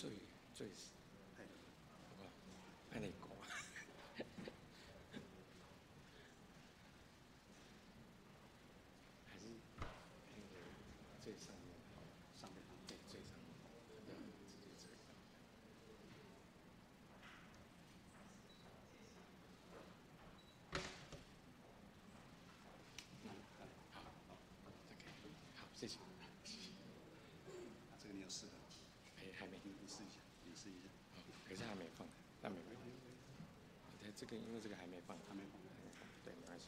最最，好，按呢講。還是那個最上面，上面，對，最上面，對，直接這個。好，OK，好，謝謝。這個你有試了？哎，還沒。你試一下，你試一下。好，可是還沒放，那沒關係。對，這個因為這個還沒放，還沒放，對，沒關係。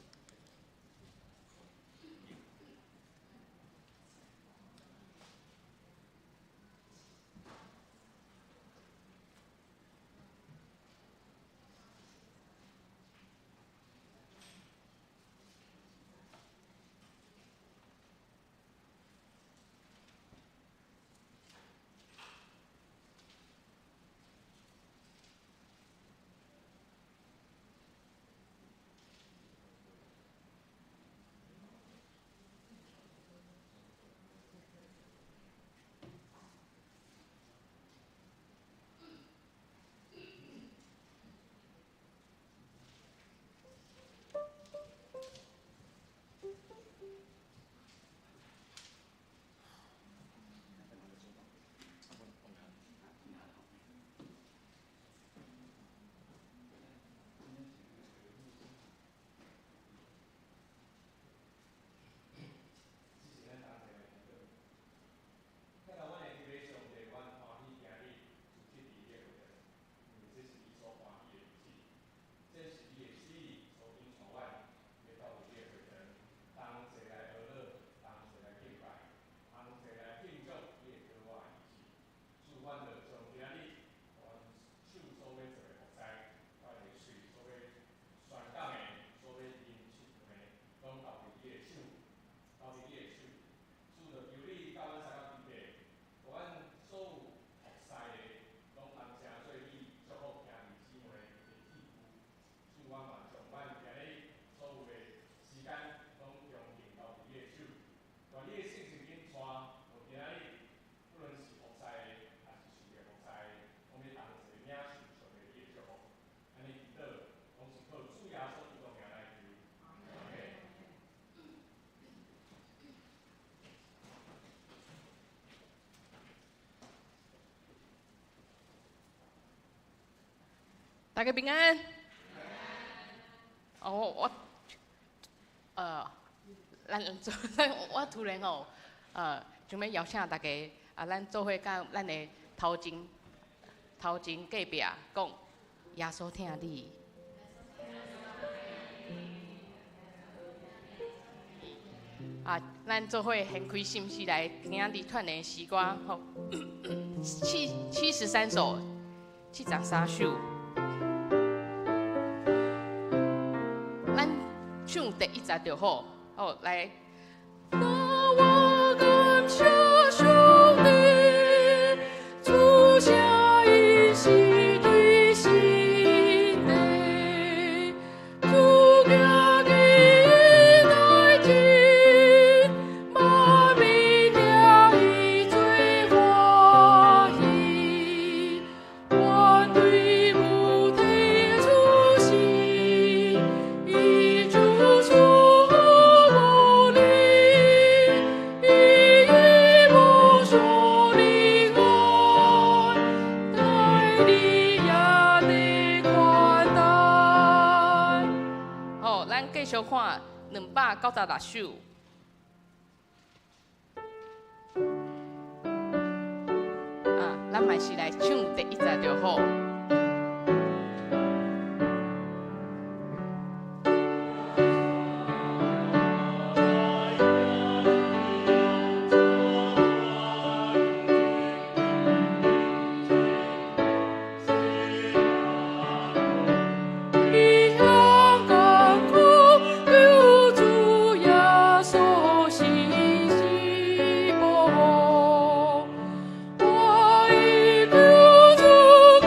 大家平安。哦，我，咱做，我突然吼，想欲邀請大家，啊，咱做伙佮咱的頭前，頭前隔壁講，耶穌疼你。啊，咱做伙掀開心事來，今仔日串聯詩歌吼，73首，73首。咱唱第一節就好，好來。那我感謝上帝，主下一時的心地，主家的代志，馬明了伊最歡喜，我對母體出生，伊主出無力，伊無說的愛，帶你也的寬待。好，咱繼續看296首。啊，咱嘛是來唱第一節就好。伊向艱苦救主耶穌是至寶，我已救主基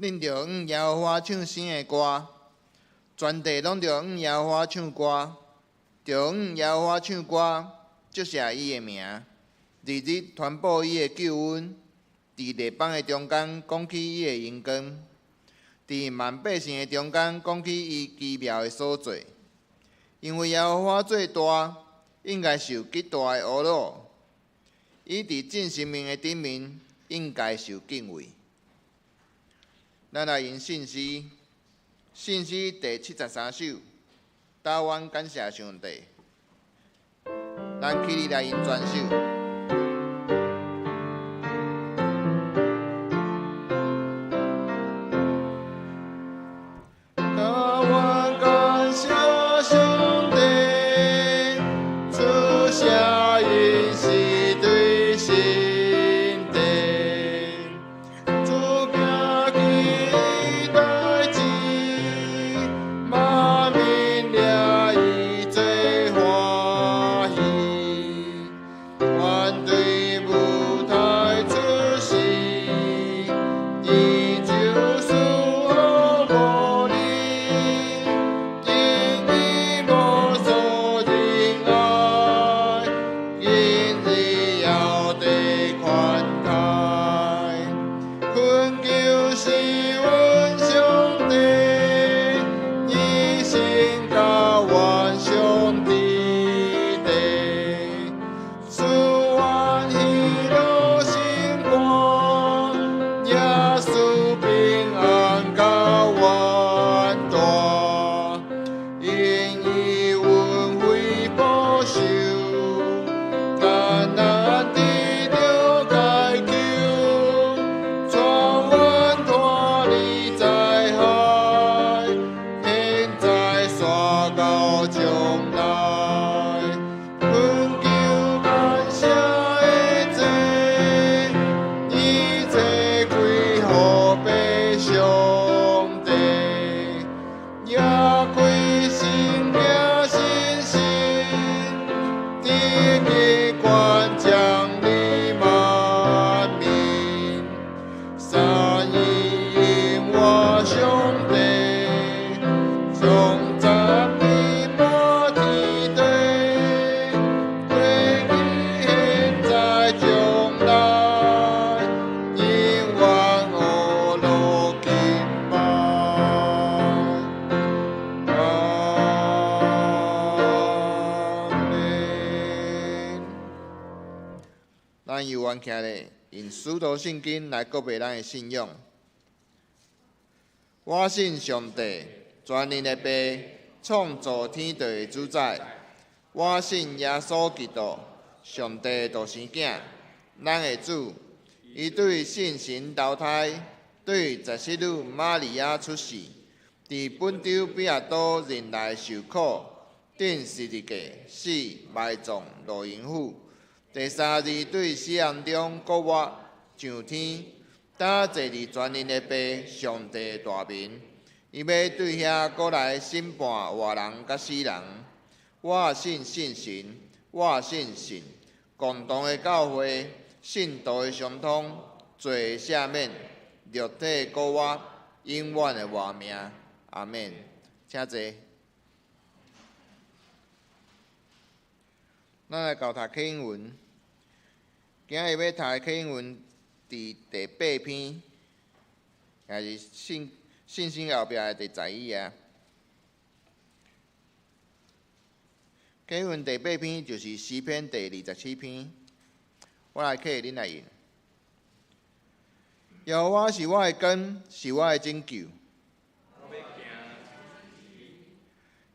恁著向耶和華唱新的歌，全地攏著向耶和華唱歌，著向耶和華唱歌，祝謝伊的名，日日傳布伊的救恩，佇列邦的中間講起伊的榮光，佇萬百姓的中間講起伊奇妙的所作。因為耶和華做大，應該受極大的呵咾。伊佇眾神明的頂面，應該受敬畏。咱來用信詩，信詩第73首，台灣感謝上帝。咱起立來用全首。使徒信經來告白咱的信仰。我信上帝，全能的父，創造天地的主宰。我信耶穌基督，上帝的獨生囝，咱的主。伊對聖神投胎，對十四女瑪利亞出世，佇本丟彼拉多忍耐受苦，釘十字架，死，埋葬，落陰府。第三日對死人中復活，上天，搭坐佇全能的父上帝大面，伊欲對遐閣來審判活人佮死人。我信聖神，我信信共同的教會，信徒的相通，罪的赦免，肉體復活，永遠的活命。阿們。請坐。咱來到讀啟英文，今日欲讀的啟英文佇第八篇，也是信信心後壁的第11頁。啟英文第八篇就是詩篇第27篇，我來啟恁來用。耶和華是我的光，是我的拯救。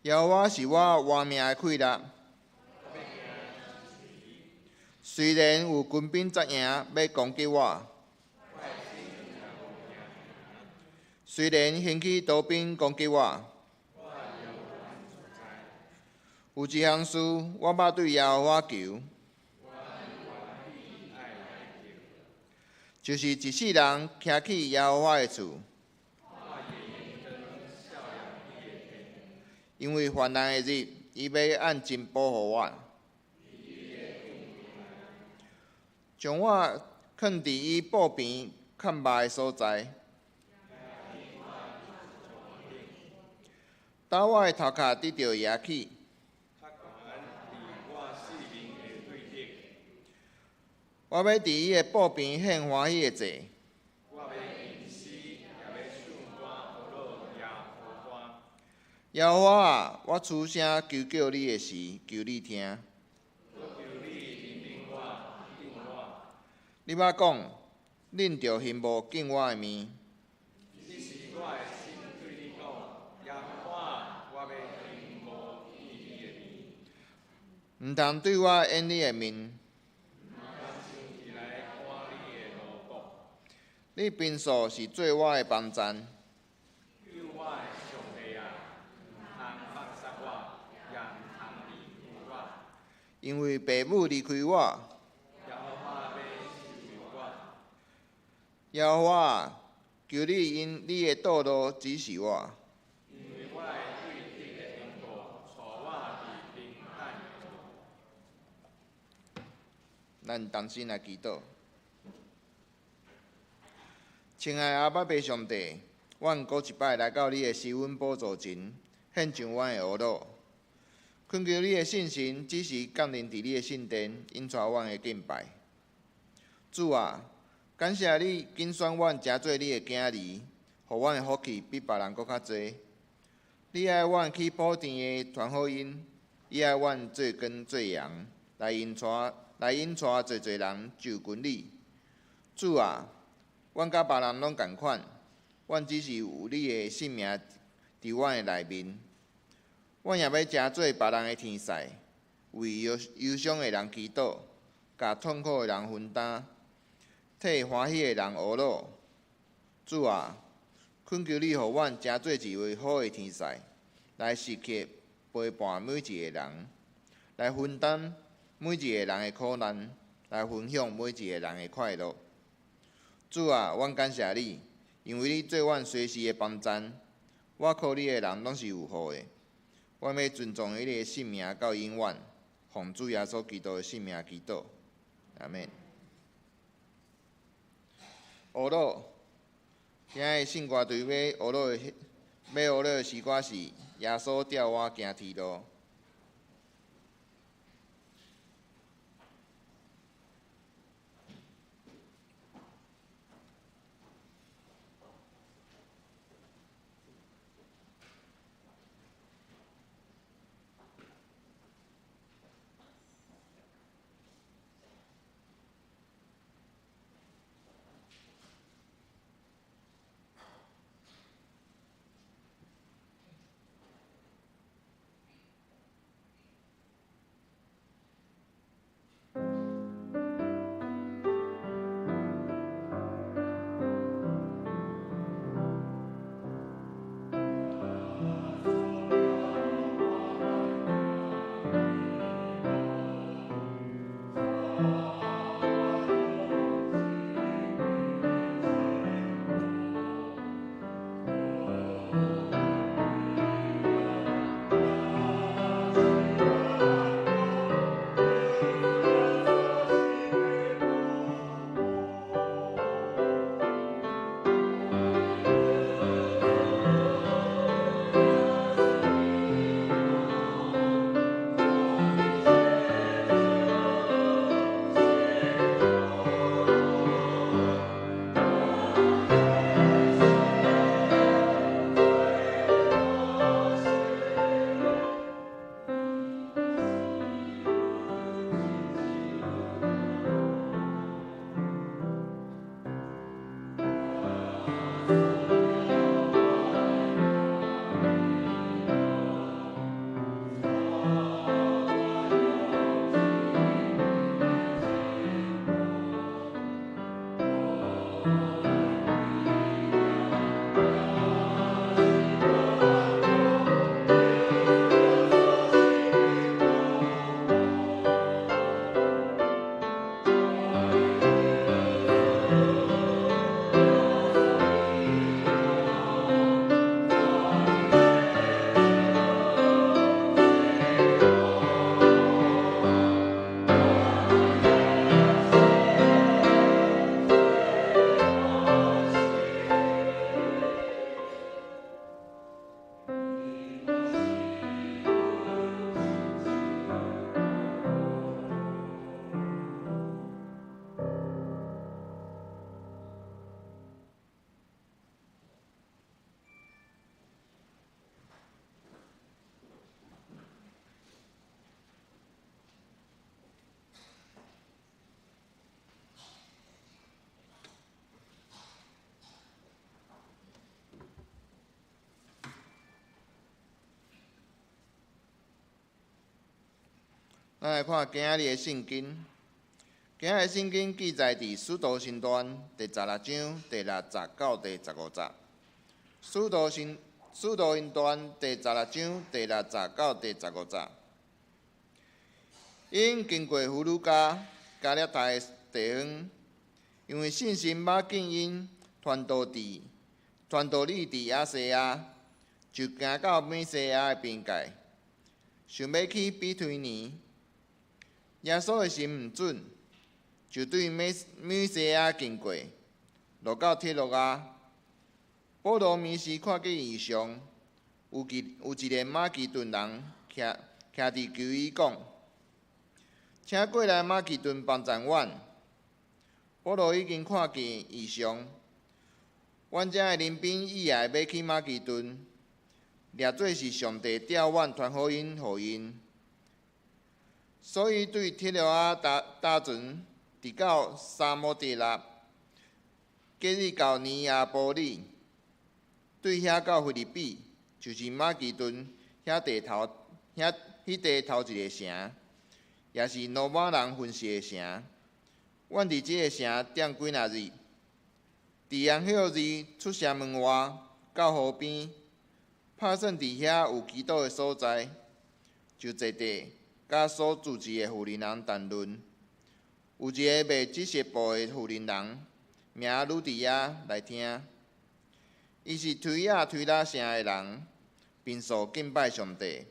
耶和華是我活命的氣力。雖然有軍兵紮營欲攻擊我，雖然興起刀兵攻擊我，有一項事我捌對耶和華求，就是一世人徛去耶和華的厝，因為患難的日，伊欲按真保護我。將我囥佇伊布坪較密的所在，打我的頭殼得著額去。我欲佇伊的布邊獻歡喜的祭。耶和華啊，我出聲求叫你的時，求你聽。你捌講，恁著欣慕見我的面。毋通對我掩你的面。你貧素是做我的幫贊。因為父母離開我。耶和華啊，求你因你的道路指示我。咱同心來祈禱。親愛的阿爸父上帝，阮閣一擺來到你的施恩寶座前，獻上阮的懊惱，懇求你的聖神指示降臨佇你的聖殿，引帶阮的敬拜。主啊，感謝你揀選阮成做你的囝兒，予阮的福氣比別人閣較濟。你愛阮去普天的傳福音，伊愛阮做光做鹽，來引帶濟濟人就近你。主啊，阮佮別人攏仝款，阮只是有你的聖名佇阮的內面。阮也欲成做別人的天使，為憂傷的人祈禱，共痛苦的人分擔，替歡喜的人懊惱。主啊，懇求你予阮成做一位好的天使，來時刻陪伴每一个人，來分擔每一个人的苦難，來分享每一个人的快樂。主啊，阮感謝你，因為你做阮隨時的幫贊。我靠你的人攏是有福的。阮欲尊崇你的聖名到永遠，奉主耶穌基督的聖名祈禱，阿們。懊惱，今仔日聖歌隊欲懊惱的詩歌是《耶穌帶我行天路》。咱來看今仔日的聖經。今仔日聖經記載佇《使徒行傳》第十六章第六節到第十五節。使徒行傳第十六章第六節到第十五節。𪜶經過弗呂家、加拉太的地方，因為信心馬見𪜶傳道佇傳道理佇亞細亞，就行到米西亞的邊界，想欲去比推尼。耶穌的神毋准，就對米西亞經過，落到特洛亞。保羅暝時看見異象，有一個馬其頓人徛徛佇求伊講：請過來馬其頓幫贊阮。保羅已經看見異象，阮遮的林兵意愛欲去馬其頓，掠做是上帝調阮傳福音予𪜶。所以對特洛亞搭搭船，直到撒摩特拉，隔日到尼亞波里，對遐到腓立比，就是馬其頓遐地頭遐彼地頭一个城，也是羅馬人巡視的城。阮佇這个城踮幾若日，佇安息日出城門外到河邊，拍算佇遐有祈禱的所在，就坐地。佮所主持的婦人談論，有一个賣紫色布的婦人，名呂底亞來聽。伊是推雅推喇城的人，平素敬拜上帝。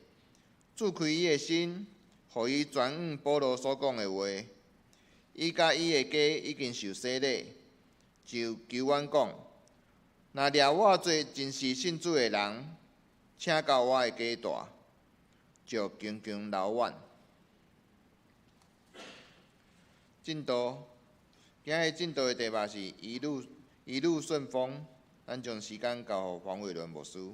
主開伊的心，予伊轉向保羅所講的話。伊佮伊的家已經受洗禮，就求阮講：若掠我做真是信主的人，請到我的家蹛，就強強留阮。證道，今日證道的題目是一路一路順風。咱將時間交予黃偉倫牧師。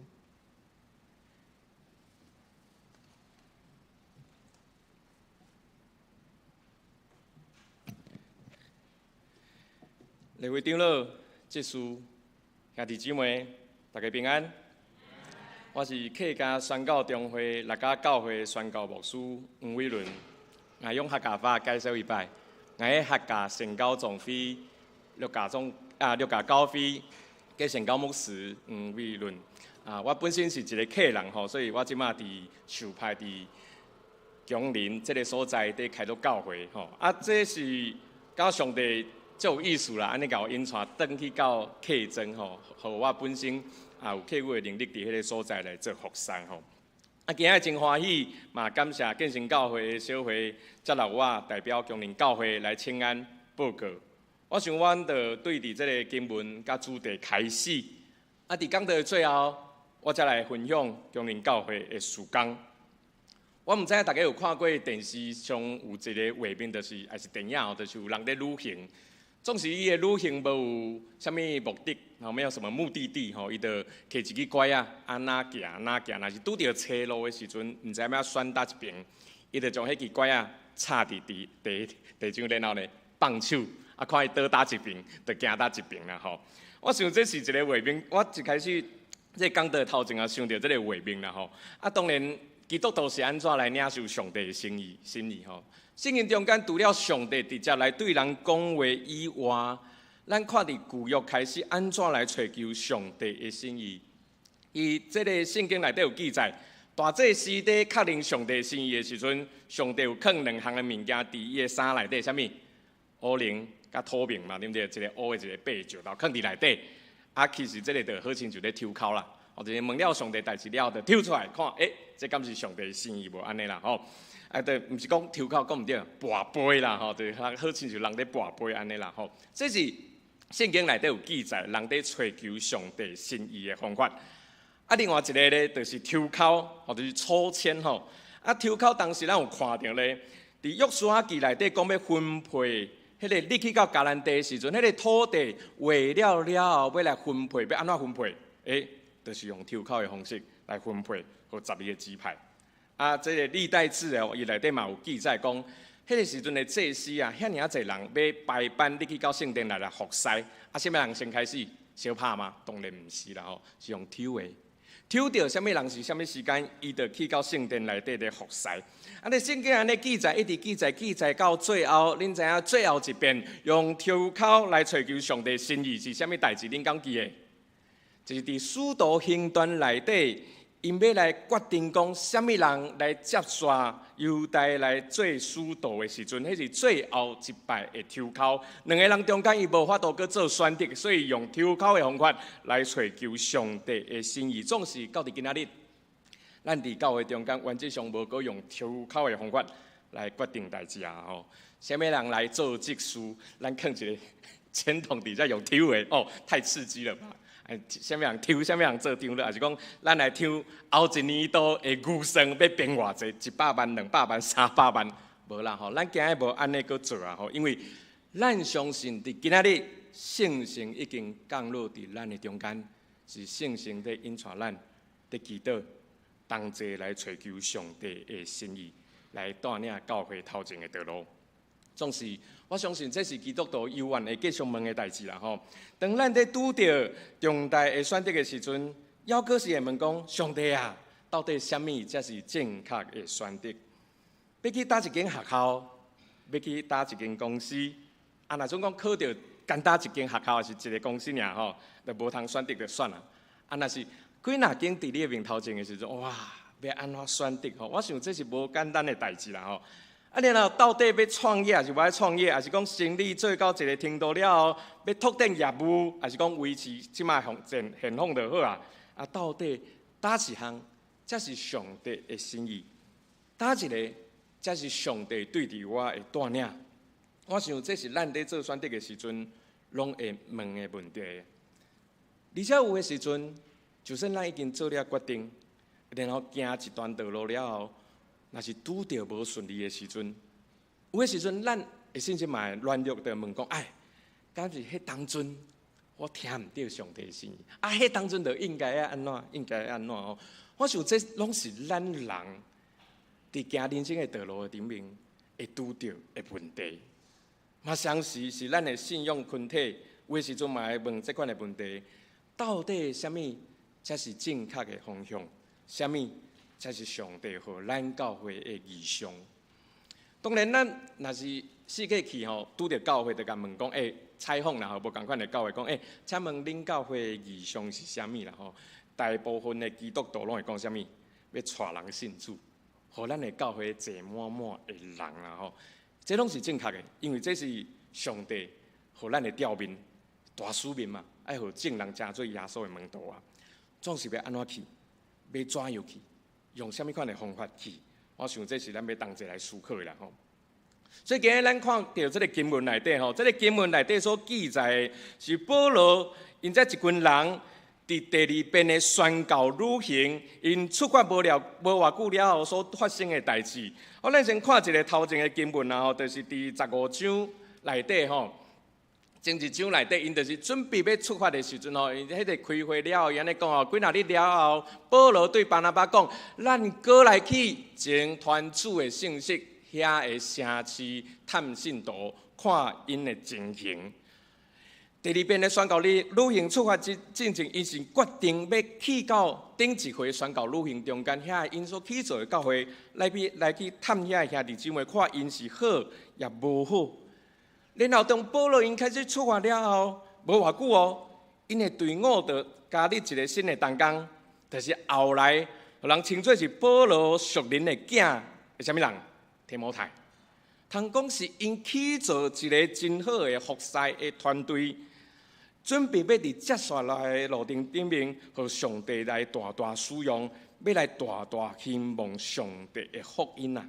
列位長老、執事、兄弟姊妹，大家平安。我是客家宣教中會六甲教會宣教牧師黃偉倫。我用客家話介紹一擺。𠊎係客家宣教總會陸家總啊陸家教會嘅宣教牧師黃偉倫。啊，我本身是一个客人吼，所以我這馬佇受派佇薑林這个所在佇開拓教會吼。啊，這是佮上帝足有意思啦，按呢共我引帶轉去到客莊吼，予我本身也有客語的能力佇彼个所在來做服侍吼。啊，今仔日真歡喜，嘛感謝建成教會的小會接納我代表薑林教會來請安報告。我想阮就對佇這个經文佮主題開始。啊，佇講道的最後，我才來分享薑林教會的事工。我毋知影大家有看過電視上有一个畫面，就是抑是電影吼，就是有人佇旅行。總是伊的旅行無有啥物目的，吼，沒有什麼目的地，吼，伊就提一支拐仔，按怎行按怎行，若是拄著岔路的時陣，毋知影欲選佗一爿，伊就將彼支拐仔插佇地地地上，然後呢放手，啊，看伊倒佗一爿，就行佗一爿啦，吼。我想這是一个畫面，我一開始這講道頭前也想著這个畫面啦，吼。啊，當然基督徒是按怎來領受上帝的心意？心意吼。聖經中間除了上帝直接來對人講話以外，咱看佇舊約開始按怎來揣求上帝的心意？伊這个聖經內底有記載，大祭司佇確認上帝心意的時陣，上帝有囥兩項的物件佇伊的衫內底，啥物？烏靈佮土明嘛，對毋對？一个烏的，一个白的石頭囥佇內底。啊，其實這个就好親像咧抽籤啦。哦，就是問了上帝代誌了後，就抽出來看，欸，這敢是上帝的心意無？按呢啦，吼。啊，對，毋是講抽籤講毋對，跋杯啦，吼，就是好親像人咧跋杯按呢啦，吼。這是聖經內底有記載，人佇揣求上帝心意的方法。啊，另外一个咧，就是抽籤，或就是抽籤吼。啊，抽籤當時咱有看著咧，佇約書亞記內底講欲分配，彼个入去到迦南地的時陣，彼个土地劃了了後，欲來分配，欲按怎分配？欸，就是用抽籤的方式來分配，予十二个支派。啊，這个歷代志哦，伊內底嘛有記載講，彼个時陣的祭司啊，遐爾仔濟人欲排班入去到聖殿內來服侍，啊，啥物人先開始？相拍嗎？當然毋是啦吼，是用抽的。抽著啥物人是啥物時間，伊就去到聖殿內底咧服侍。啊，咧聖經按呢記載，一直記載記載到最後，恁知影最後一遍用抽鬮來揣求上帝心意是啥物代誌？恁敢記得？就是佇使徒行傳內底，𪜶欲來決定講啥物人來接續猶大來做使徒的時陣，彼是最後一擺的抽鬮。兩个人中間伊無法度閣做選擇，所以用抽鬮的方法來揣求上帝的心意。總是到佇今仔日，咱佇教會中間原則上無閣用抽鬮的方法來決定代誌啊！吼，啥物人來做執事，咱囥一个籤筒佇遮用抽的，哦，太刺激了吧！哎，啥物人抽，啥物人做長老，抑是講咱來抽後一年度的預算欲編偌濟，100萬、200萬、300萬，無啦吼，咱今日無按呢閣做啊吼，因為咱相信佇今仔日聖神已經降落佇咱的中間，是聖神佇引帶咱，佇祈禱，同齊來揣求上帝的心意，來帶領教會頭前的道路。總是，我相信這是基督徒猶原會繼續問的代誌啦吼。當咱佇拄著重大的選擇的時陣，猶閣是會問講：上帝啊，到底啥物才是正確的選擇？欲去佗一間學校，欲去佗一間公司？啊，若總講考著干焦一間學校，抑是一個公司爾吼，就無通選擇就算啦。啊，若是幾若間佇你的面頭前的時陣，哇，欲按怎選擇吼？我想這是無簡單的代誌啦吼。啊，然後到底欲創業抑是無愛創業，抑是講生意做到一个程度了後，欲拓展業務，抑是講維持這擺現現況就好啊？啊，到底佗一項才是上帝的心意？佗一个才是上帝對佇我的帶領？我想這是咱佇做選擇的時陣，攏會問的問題。而且有的時陣，就算咱已經做了決定，然後行一段道路了後，若是拄著無順利的時陣，有的時陣咱會甚至嘛會軟弱，就問講：哎，敢是彼當陣我聽毋著上帝的聲音？啊，彼當陣就應該愛按怎？應該愛按怎哦？我想這攏是咱人佇行人生的道路的頂面會拄著的問題。嘛，相時是咱的信仰群體，有的時陣嘛會問這款的問題：到底啥物才是正確的方向？啥物才是上帝予咱教會的異象？當然，咱若是四界去吼，拄著教會就共問講，欸，採訪啦吼，無仝款的教會講，欸，請問恁教會的異象是啥物啦吼？大部分的基督徒攏會講啥物？欲帶人信主，予咱的教會坐滿滿的人啦吼。這攏是正確的，因為這是上帝予咱的召命，大使命嘛，愛予眾人成做耶穌的門徒啊。總是欲按怎去？欲怎樣去？用啥物款的方法去？我想這是咱欲同齊來思考的啦吼。所以今日咱看著這个經文內底吼，這个經文內底所記載的是保羅𪜶這一群人佇第二遍的宣教旅行，𪜶出發無了無偌久了後所發生的代誌。好，咱先看一个頭前的經文啦吼，就是佇15章內底吼。前一章內底，𪜶就是準備欲出發的時陣吼，𪜶彼个開會了後，伊按呢講吼，幾若日了後，保羅對巴拿巴講：咱閣來去前傳主的信息，遐个城市探信徒，看𪜶的情形。第二遍的宣教旅旅行出發之進前，𪜶是決定欲去到頂一回宣教旅行中間，遐𪜶所起做的教會，來去來去探遐兄弟姊妹，看𪜶是好抑無好。然後當保羅𪜶開始出發了後，無偌久哦，𪜶的隊伍就加入一个新的同工，就是後來予人稱做是保羅屬靈的囝，是啥物人？提摩太。通講是𪜶起做一个真好的服侍的團隊，準備欲佇接下來的路程頂面，予上帝來大大使用，欲來大大興旺上帝的福音啊！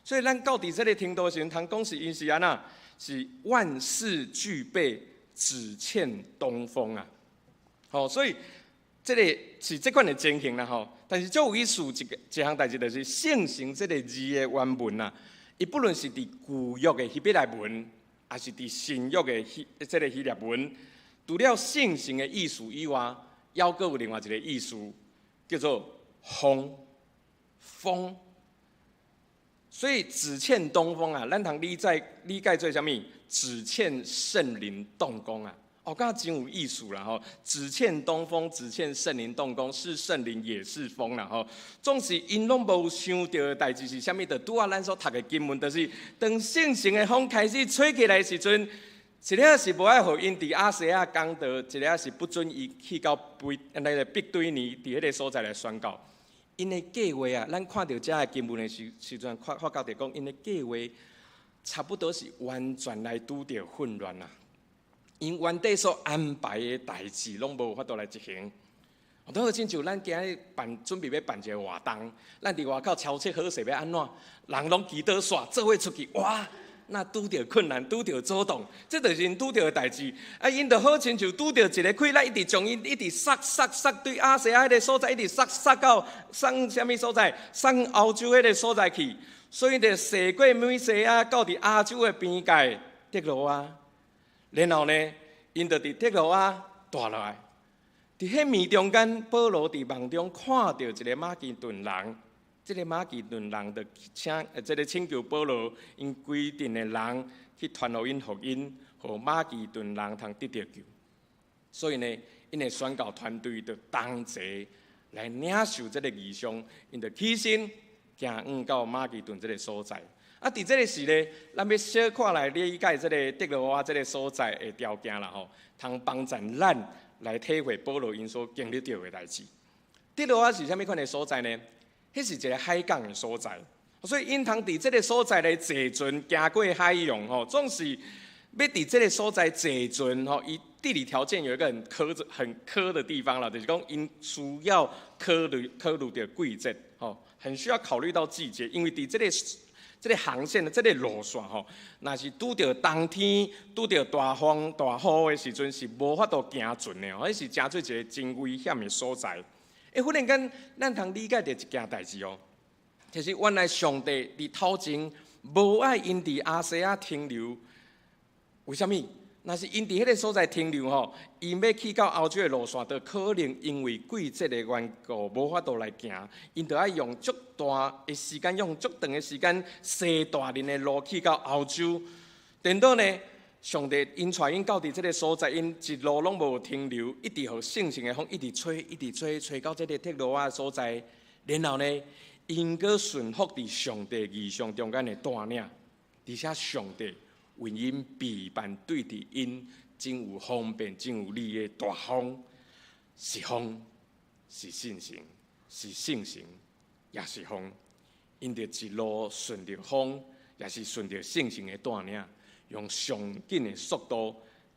所以咱到佇這个程度的時陣，通講是𪜶是按怎？是萬事俱備，只欠東風啊！吼，所以這个是這款的情形啦吼。但是足有意思一个一項代誌，就是聖神這个字的原文啊，伊不論是佇舊約的希伯來文，抑是佇新約的希這个希臘文，除了聖神的意思以外，猶閣有另外一个意思，叫做風，風。所以只欠東風啊，咱通理解理解做啥物？只欠聖靈動工啊！我感覺真有意思啦吼！只欠東風，只欠聖靈動工，是聖靈也是風啦吼。總是𪜶攏無想著的代誌是啥物？就拄仔咱所讀的經文，就是當聖城的風開始吹起來的時陣，一个是無愛予𪜶佇亞細亞講道，一个是不准伊去到腓那个庇推尼佇彼个所在來宣告。𪜶的計劃啊，咱看著遮的經文的時陣，發覺著講𪜶的計劃差不多是完全來拄著混亂啊。𪜶原底所安排的代誌，攏無法度來執行。都好親像咱今日辦準備欲辦一个活動，咱佇外口敲切好勢欲按怎，人攏祈禱煞做伙出去，哇！若拄著困難，拄著阻擋，這就是𪜶拄著的代誌。啊，𪜶就好親像拄著一个氣力，一直將𪜶一直殺殺殺，對亞細亞彼个所在，一直殺殺到送啥物所在？送歐洲彼个所在去。所以就踅過米西亞，到佇亞洲的邊界特羅亞。然後呢，𪜶就佇特羅亞蹛落來。佇彼暝中間，保羅佇夢中看著一个馬其頓人，這个馬其頓人就請，這个請求保羅𪜶規陣的人去傳予𪜶福音，予馬其頓人通得著救。所以呢，𪜶的宣教團隊就同齊來領受這个異象，𪜶就起身行往到馬其頓這个所在。啊，佇這个時呢，咱欲小可來理解這个特羅亞這个所在的條件啦吼，通幫助咱來體會保羅𪜶所經歷著的代誌。特羅亞是啥物款的所在呢？彼是一个海港的所在，所以𪜶通佇這个所在來坐船行過海洋吼，總是欲佇這个所在坐船吼，伊地理條件有一個很苛的地方啦，就是講𪜶需要考慮著季節吼，很需要考慮到季節，因為佇這個航線的這个路線吼，若是拄著冬天、拄著大風大雨的時陣，是無法度行船的哦，彼是誠做一个真危險的所在。欸，忽然間，咱通理解著一件代誌哦，就是原來上帝佇頭前無愛𪜶佇亞細亞停留，為啥物？若是𪜶佇彼个所在停留吼，𪜶欲去到歐洲的路線，就可能因為季節的緣故，無法度來行，𪜶就愛用足大的時間，用足長的時間，踅大輪的路去到歐洲。顛倒呢，上帝𪜶帶𪜶到佇這个所在，𪜶一路攏無停留，一直予聖城的風一直吹，一直吹，吹到這个特羅亞的所在。然後呢，𪜶閣順服佇上帝異象中間的帶領，而且上帝為𪜶備辦對佇𪜶真有方便、真有利的大風，是風，是聖城，是聖城，也是風。𪜶就一路順著風，也是順著聖城的帶領，用上緊的速度，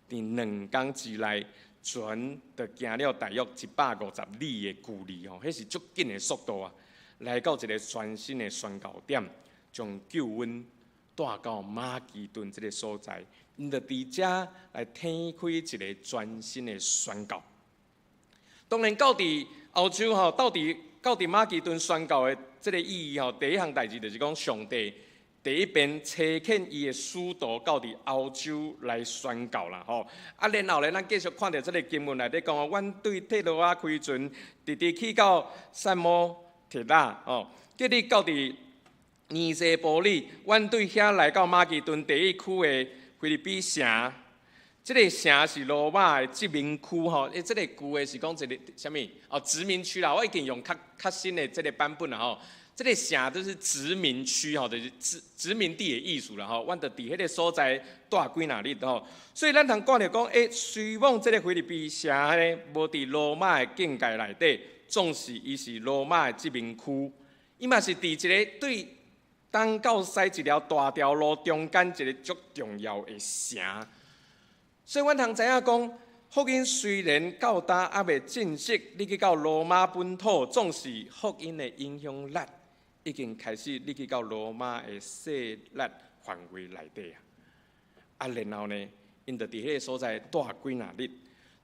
佇2工之內，船就行了大約150里的距離吼，彼是足緊的速度啊！來到一个全新的宣告點，將救恩帶到馬其頓這个所在，𪜶就佇遮來展開一个全新的宣告。當然，到佇歐洲吼，到佇馬其頓宣告的這个意義吼，第一項代誌就是講上帝第一遍差遣伊的使徒到佇歐洲來宣告啦吼。啊，然後咧，咱繼續看著這个經文內底講哦，阮對特羅亞開船，直直去到薩摩提拉吼，隔日到佇尼西波里，阮對遐來到馬其頓第一區的腓立比城。這个城是羅馬的殖民區吼，欸，這个舊的是講一个啥物？哦，殖民區啦。我已經用較新的這个版本啦吼。這个城就是殖民區吼，就是殖民地的意思啦吼。阮就佇彼个所在蹛幾若日吼，所以咱通看著講，欸，雖罔這个腓立比城呢，無佇羅馬的境界內底，總是伊是羅馬的殖民區，伊嘛是佇一个對東到西一條大條路中間一个足重要的城。所以，阮通知影講，福音雖然到今猶未正式入去到羅馬本土，總是福音的影響力已經開始入去到羅馬的勢力範圍內底啊。啊，然後呢，𪜶就佇彼个所在蹛幾若日。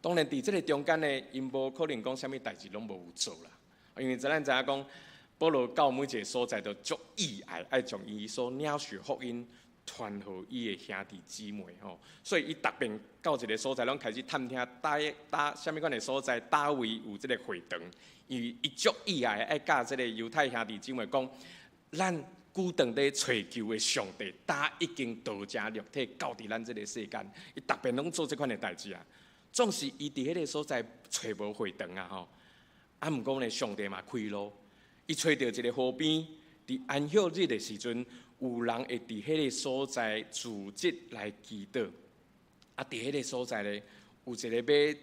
當然，佇這个中間呢，𪜶無可能講啥物代誌攏無有做啦。因為咱知影講，保羅到每一个所在都足意愛，愛將伊所領受福音傳予伊的兄弟姊妹吼。所以伊逐遍到一个所在，攏開始探聽佗佗啥物款的所在，佗位有這个會堂。因為伊足意愛愛佮這个猶太兄弟姊妹講，咱久長咧揣求的上帝，早已經道成肉體到佇咱這个世間。伊逐遍攏做這款的代誌啊。總是伊佇彼个所在揣無會堂啊吼。啊，毋過呢，上帝嘛開路，伊揣著一个河邊，佇安息日的時陣，有人會佇彼个所在組織來祈禱。啊，佇彼个所在咧，有一个欲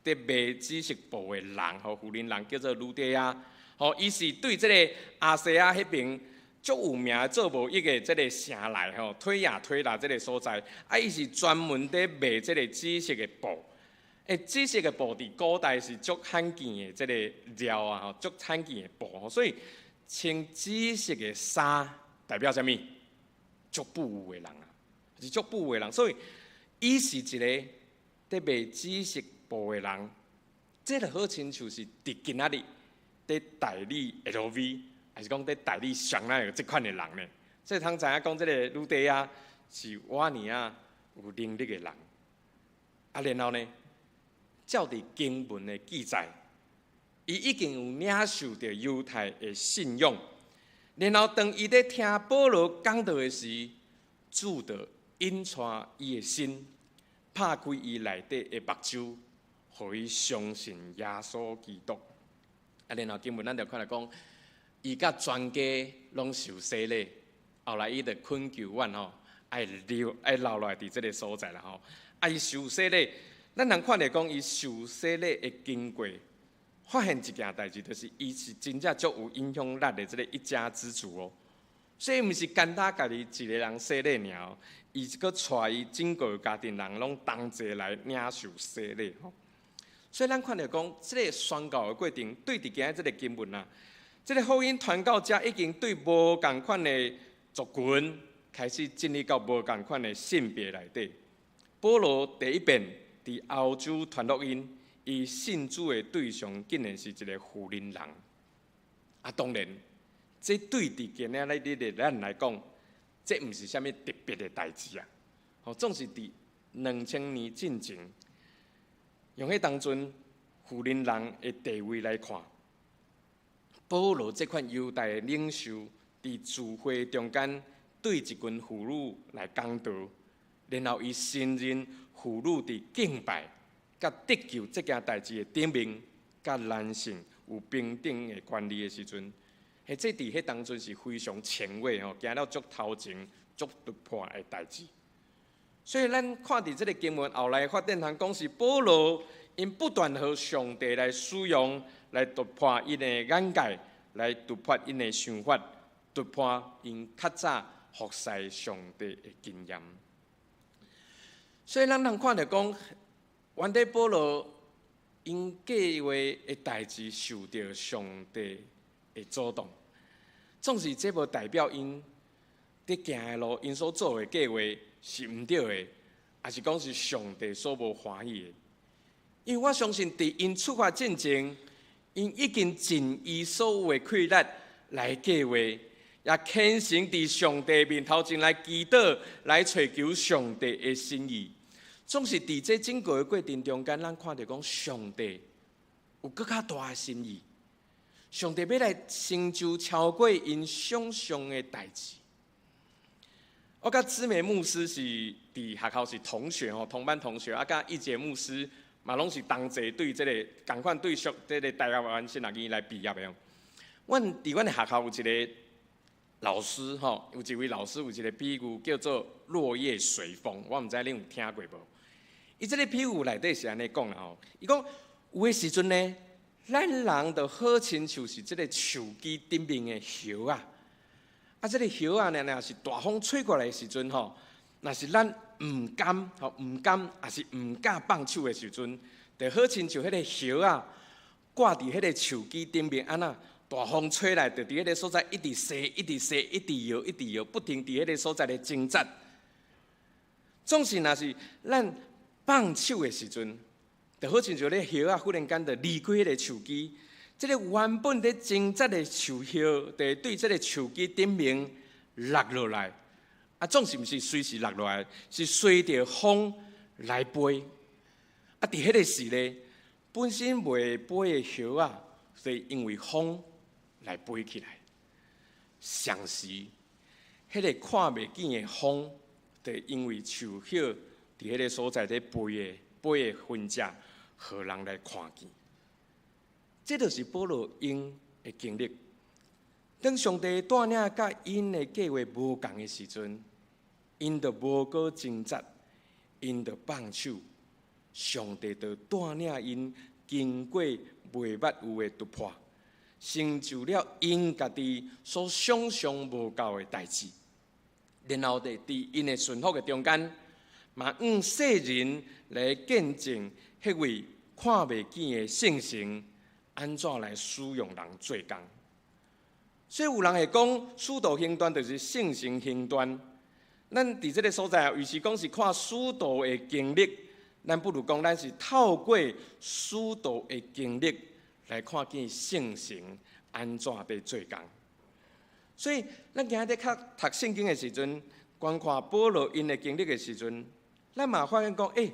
佇賣紫色布的人，吼，婦人人叫做呂底亞，吼，伊是對這个亞細亞彼邊足有名做貿易的這个城來，吼，推亞推喇這个所在，啊，伊是專門佇賣這个紫色的布。欸，紫色的布佇古代是足罕見的這个料啊，吼，足罕見的布，所以穿紫色的衫代表啥物？足富有的人啊，是足富有的人，所以伊是一个佇賣紫色布的人，這就好親像是佇今仔日佇代理 LV，還是講佇代理香奈兒這款的人呢？所以通知影講，這个呂底亞是遮爾仔有能力的人。啊，然後呢？照佇經文的記載，伊已經有領受著猶太的信仰。然後當伊佇聽保羅講道的時，主就引帶伊的心，拍開伊內底的目睭，予伊相信耶穌基督。啊，然後經文咱就看來講，伊佮全家攏受洗禮，後來伊就懇求阮吼，愛留愛留落來佇這个所在啦吼。啊，伊受洗禮。咱人看著講，伊受洗禮的經過，發現一件代誌，就是伊是真正足有影響力的這个一家之主哦。所以毋是簡單家己一個人洗禮爾哦，伊閣帶伊整個家庭人攏同齊來領受洗禮吼。所以咱看著講，這个宣教的過程，對佇今仔這个經文啊，這个福音傳到遮已經對無仝款的族群開始進入到無仝款的性別內底。保羅第一遍佇歐洲傳福音，伊信主的對象竟然是一个婦人人。啊，當然，這對佇今仔日的咱來講，這毋是啥物特別的代誌啊。吼，總是佇2000年進前，用彼當陣婦人人的地位來看，保羅這款猶太的領袖，佇聚會中間對一群婦女來講道，然後伊承認婦女佇敬拜佮得救這件代誌的頂面，佮男性有平等的權利的時陣，彼這佇彼當陣是非常前衛吼，行了足頭前、足突破的代誌。所以咱看佇這个經文後來發展通講是保羅𪜶不斷予上帝來使用，來突破𪜶的眼界，來突破𪜶的想法，突破𪜶較早服侍上帝的經驗。所以咱通看著講，原底保羅𪜶計劃的代誌受著上帝的阻擋，總是這無代表𪜶佇行的路，𪜶所做的計劃是毋對的，抑是講是上帝所無歡喜的。因為我相信，佇𪜶出發進前，𪜶已經盡伊所有的氣力來計劃，也虔誠佇上帝面頭前來祈禱，來揣求上帝的心意。總是佇這整個的過程中間，咱看著講上帝有閣較大的心意，上帝欲來成就超過𪜶想像的代誌。我佮姊妹牧師是佇學校是同學吼，同班同學，啊，佮一傑牧師嘛攏是同齊對這个仝款對上這个台灣神學院來畢業的。阮佇阮的學校有一个老師吼，有一位老師有一个比喻叫做落葉隨風，我毋知恁有聽過無？伊這个比喻內底是按呢講啦吼，伊講有的時陣呢，咱人就好親像是這个樹枝頂面的葉仔，啊，這个葉仔呢，若是大風吹過來的時陣吼，若是咱毋甘吼，毋甘，抑是毋敢放手的時陣，就好親像彼个葉仔掛佇彼个樹枝頂面，按怎大風吹來，就佇彼个所在一直踅，一直踅，一直搖，一直搖，不停佇彼个所在咧掙扎。總是若是咱放手的時陣，就好親像咧葉仔忽然間就離開彼个樹枝，這个原本咧掙扎的樹葉，就會對這个樹枝頂面落落來。啊，總是毋是隨時落落來，是隨著風來飛。啊，佇彼个時咧，本身袂飛的葉仔，就因為風來飛起來。同時，彼个看袂見的風，就因為樹葉佇彼个所在咧飛的飛杯的痕跡，予人來看見。這就是保羅𪜶的經歷。當上帝帶領佮𪜶的計劃無仝的時陣，𪜶就無閣掙扎，𪜶就放手，上帝就帶領𪜶經過袂捌有的突破，成就了𪜶家己所想象無到的代誌。然後佇𪜶的順服的中間，嘛向世人來見證彼位看袂見的聖神按怎來使用人做工。所以有人會講，使徒行傳就是聖神行傳。咱佇這个所在啊，與其講是看使徒的經歷，咱不如講咱是透過使徒的經歷來看見聖神按怎佇做工。所以，咱今日佇較讀聖經的時陣，觀看保羅𪜶的經歷的時陣，咱嘛發現講，欸，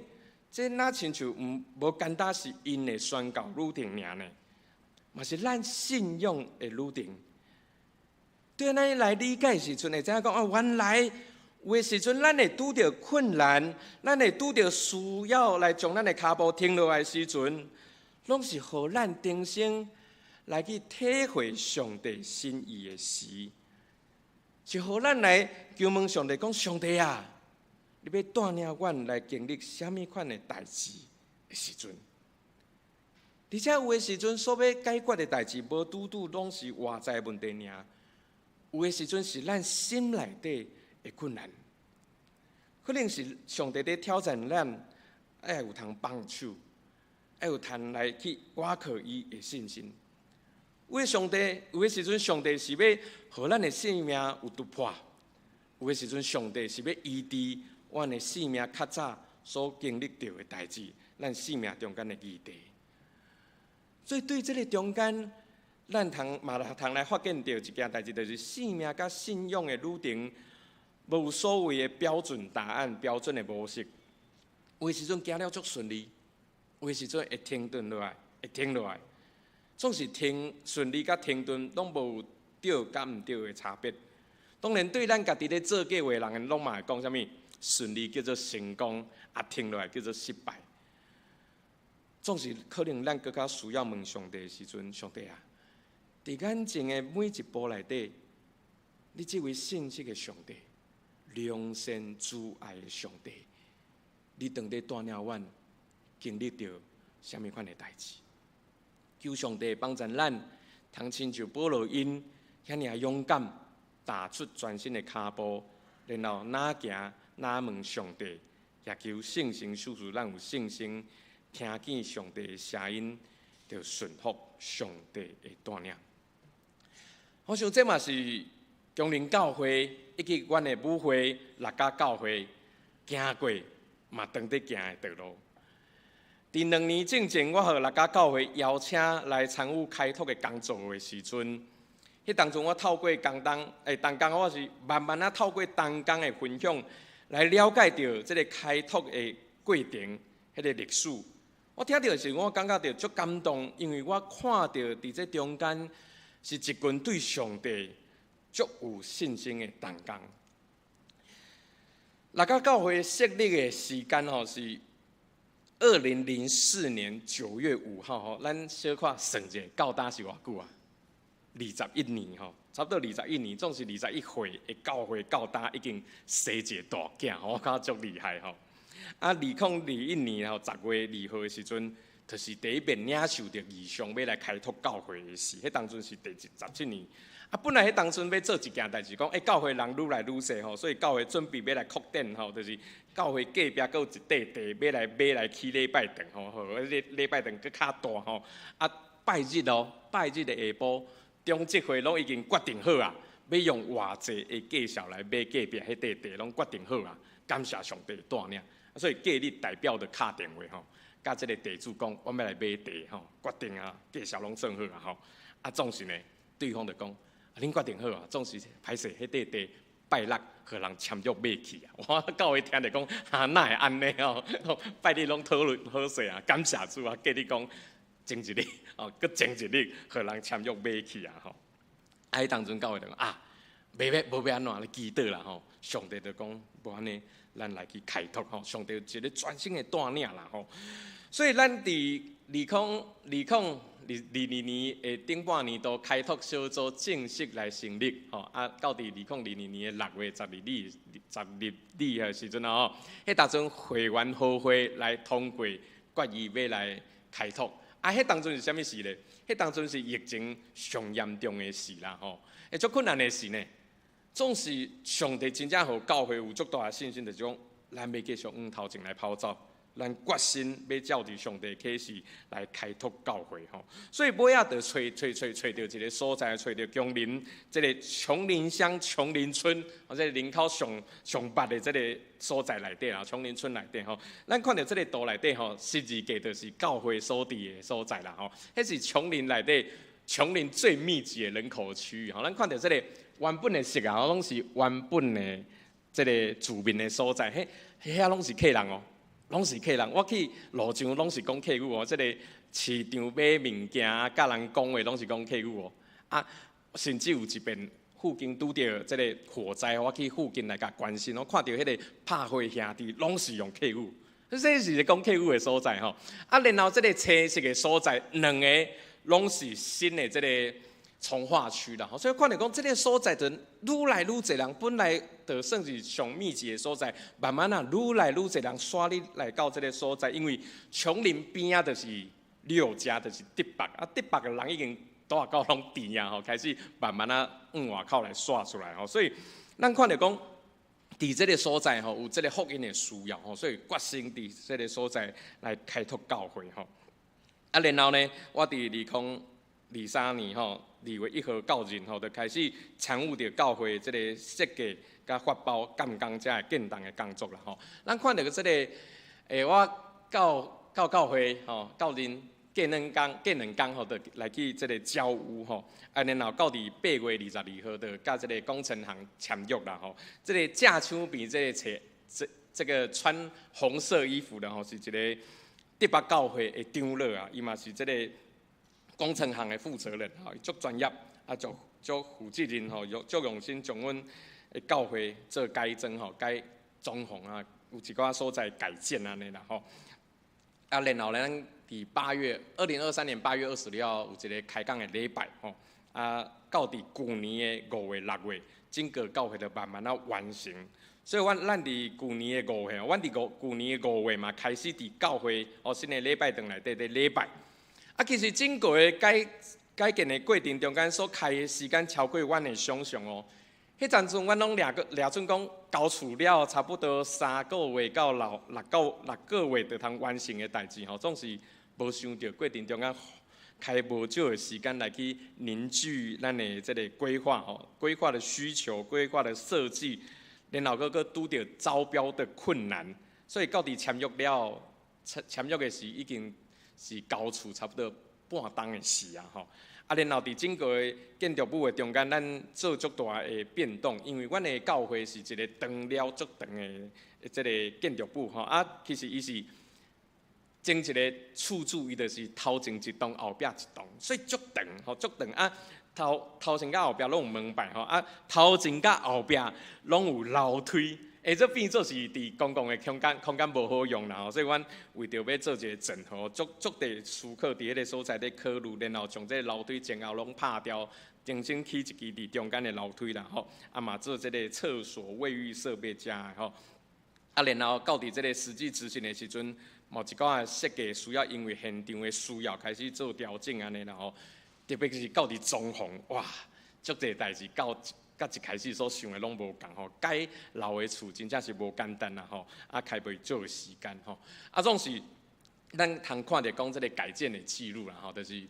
這若親像毋無簡單是𪜶的宣教旅程爾呢，嘛是咱信仰的旅程。對咱來理解時陣，會知影講啊，原來有的時陣，咱會拄著困難，咱會拄著需要來將咱的跤步停落來時陣，攏是予咱重新來去體會上帝心意的時，是予咱來求問上帝講：上帝啊，你欲帶領阮來經歷啥物款的代誌的時陣？而且有的時陣所欲解決的代誌，無拄拄攏是外在問題爾。有的時陣是咱心內底的困難，可能是上帝佇挑戰咱，愛有通放手，愛有通來去倚靠伊的信心。有的上帝，有的時陣上帝是欲予咱的生命有突破；有的時陣上帝是欲醫治阮的生命較早所經歷著的代誌，咱生命中間的議題。所以對這个中間，咱通嘛通來發現著一件代誌，就是生命佮信仰的旅程，無所謂的標準答案、標準的模式。有的時陣行了足順利，有的時陣會停頓落來，會停落來。總是停順利佮停頓，攏無對佮毋對的差別。當然，對咱家己咧做計劃人，攏嘛會講啥物？順利叫做成功，啊停落來叫做失敗。總是可能咱閣較需要問上帝的時陣，上帝啊！佇眼前的每一步內底，你這位信實的上帝、良善慈愛的上帝，你當佇帶領阮經歷著啥物款的代誌？求上帝幫助咱，通親像保羅𪜶遐爾勇敢，踏出全新的跤步，然後若行若問上帝，也求聖神賜予咱有信心，聽見上帝的聲音，就順服上帝的帶領。我想這嘛是中林教會以及阮的母會六甲教會行過嘛，當佇行的道路。佇2年進前，我予六甲教會邀請來參與開拓的工作的時陣，彼當陣我透過工當，欸，同工我是慢慢仔透過同工的分享來了解著這个開拓的過程，彼个歷史。我聽著的時，我感覺著足感動，因為我看著佇這中間是一群對上帝足有信心的同工。六甲教會設立的時間吼是2004年9月5號吼，咱小可算者，到今是偌久啊？21年吼，差不多二十一年，總是21歲的教會到今已經生一个大囝，我感覺足厲害吼。啊，2021年吼10月2號的時陣，就是第一遍領受著異象，欲來開拓教會的時，彼當陣是第17年。啊，本來彼當陣欲做一件代誌，講欸，教會人愈來愈濟吼，所以教會準備欲來擴展吼，就是教會隔壁閣有一塊地，欲來買來起禮拜堂吼，予禮禮拜堂閣較大吼。啊，拜日哦，拜日的下晡，中執會攏已經決定好啊，欲用偌濟的價數來買隔壁彼塊地，攏決定好啊。感謝上帝帶領，所以隔日代表就敲電話吼，佮這个地主講，我欲來買地吼，決定啊，價數攏算好啊吼。啊，總是呢，對方就講，啊，恁決定好啊，總是歹勢，彼塊地拜六予人簽約買去啊！我教會聽著講，哈，哪會按呢吼？拜日攏討論好勢啊，感謝主啊！隔日講前一日哦，閣前一日予人簽約買去啊吼！啊，彼當陣教會就講啊，袂欲無欲按怎咧祈禱啦吼，上帝就講無按呢，咱來去開拓吼，上帝一个全新的帶領啦吼。所以咱佇2022年的頂半年度開拓小組正式來成立吼，啊，到佇2022年的6月12日12日的時陣啊吼，彼當陣會員和會來通過決議欲來開拓。啊，彼當陣是啥物事咧？彼當陣是疫情上嚴重的時啦吼，會足困難的時呢。總是上帝真正予教會有足大的信心，就是講，咱欲繼續往頭前來跑走，咱決心欲照著上帝啟示來開拓教會吼。所以尾仔就揣揣揣揣著一个所在，揣著芎林這个芎林鄉芎林村，或者人口上上密的這个所在內底啦，芎林村內底吼。咱看著這个圖內底吼，十字架就是教會所佇的所在啦吼。彼是芎林內底芎林最密集的人口區域吼。咱看著這个原本的色啊，攏是原本的這个住民的所在，彼遐攏是客人哦，攏是客人。我去路上攏是講客語哦，這个市場買物件、佮人講話攏是講客語哦。啊，甚至有一遍附近拄著這个火災，我去附近來共關心，我看著彼个拍火兄弟攏是用客語，這是講客語的所在吼。啊，然後這个青色的所在，兩个攏是新的這个重劃區啦，所以看著講，這个所在就愈來愈濟人，本來就算是上密集的所在，慢慢啊，愈來愈濟人徙入來到這个所在，因為芎林邊仔就是六家，就是竹北啊，竹北的人已經蹛仔到攏甜啊吼，開始慢慢啊往外口來徙出來吼，所以咱看著講，佇這个所在吼，有這个福音的需要吼，所以決心佇這个所在來開拓教會吼。啊，然後呢，我佇2023年吼，2月1號到任吼，就開始參與著教會這个設計佮發包監工遮的建動的工作啦吼。咱看著這个，我到教會吼，到任過兩工吼，就來去這个交屋吼。啊，然後到佇8月22號，就佮這个工程行簽約啦吼。這个正手邊這个冊，這個穿紅色衣服的吼，是一个竹北教會的長老啊，伊嘛是這个工程行的負責人吼，伊足專業，啊，足足負責任吼，足用心將阮的教會做改裝吼，改裝潢啊，有一寡所在改建按呢啦吼。啊，然後咧，咱佇八月，2023年8月26號有一个開工的禮拜吼，啊，到佇舊年的5月、6月，整個教會就慢慢仔完成。所以，阮咱佇舊年的五月，阮佇五舊年的五月嘛，開始佇教會哦新的禮拜堂內底咧禮拜。啊，其實整個的改建的過程中間所開的時間超過阮的想象哦。彼陣陣阮攏掠個掠準講交厝了，差不多3個月到六個月就通完成的代誌吼，總是無想著過程中間開無少的時間來去凝聚咱的這个規劃吼，規劃的需求、規劃的設計，然後閣閣拄著招標的困難，所以到佇簽約了，簽約的時已經是交厝差不多半冬的事啊吼。啊，然後佇整個的建築物的中間，咱做足大的變動，因為阮的教會是一个長了足長的這个建築物吼。啊，其實伊是前一个厝主，伊就是頭前一棟，後壁一棟，所以足長吼，足長啊。頭前佮後壁攏有門牌吼，啊，頭前佮後壁攏有樓梯。欸，這變做是佇公共的空間無好用啦吼，所以阮為著欲做一个整合，足足地思考佇彼个所在咧考慮，然後將這个樓梯前後攏拍掉，重新起一支佇中間的樓梯啦吼，啊嘛做這个廁所、衛浴設備遮的吼，啊然後到佇這个實際執行的時陣，嘛有一寡設計需要因為現場的需要開始做調整按呢啦吼，特別是到佇裝潢，哇，足濟代誌到。佮一開始所想的攏無仝吼，改老的厝真正是無簡單啦吼，啊開袂少的時間吼，啊總是咱通看著講這个改建的記錄啦吼，就是，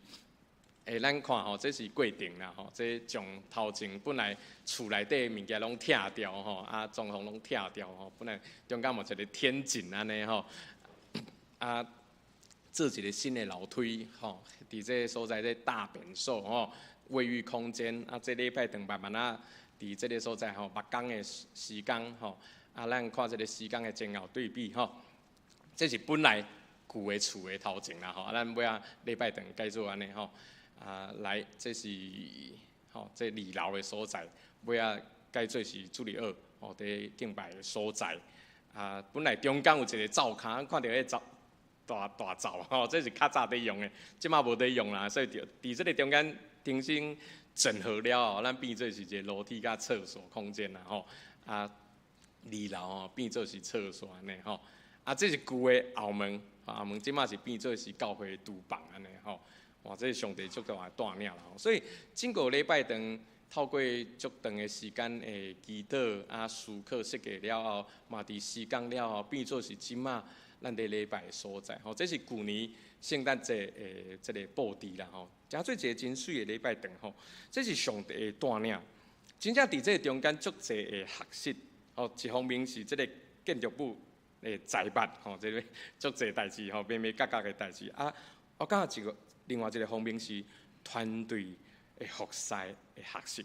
咱看吼，這是過程啦吼，這將頭前本來厝內底物件攏拆掉吼，啊裝潢攏拆掉吼，本來中間嘛一个天井按呢吼，啊做一个新的樓梯吼，佇這个所在這大便所吼，衛浴空間啊，這禮拜堂慢慢仔。佇這个所在吼，木工的時工吼，啊，咱看這个時工的前後對比吼，這是本來舊的厝的頭前啦吼，啊，咱尾仔禮拜堂改做按呢吼，啊，來，這是吼，這二樓的所在，尾仔改做是主日學，吼，佇敬拜的所在。啊，本來中間有一個灶跤，看著彼灶大大灶吼，這是較早佇用的，這馬無佇用啦，所以就佇這个中間重新整合了後，咱變做是一个樓梯佮廁所空間啦吼。啊，二樓吼變做是廁所按呢吼。啊，這是舊的後門，後門這馬是變做是教會廚房按呢吼。哇，這是上帝足大的帶領啦吼。所以整個禮拜堂透過足長的時間的祈禱啊思考設計了後，嘛佇時間了後變做是這馬咱佇禮拜的所在吼。這是舊年聖誕節的這个布置啦吼，誠做一个真媠的禮拜堂吼。這是上帝的帶領，真正佇這个中間足濟的學習吼。一方面是這个建築物的財物吼，這个足濟代誌吼，眉眉角角的代誌啊。我感覺一个另外一个方面是團隊的服侍的學習。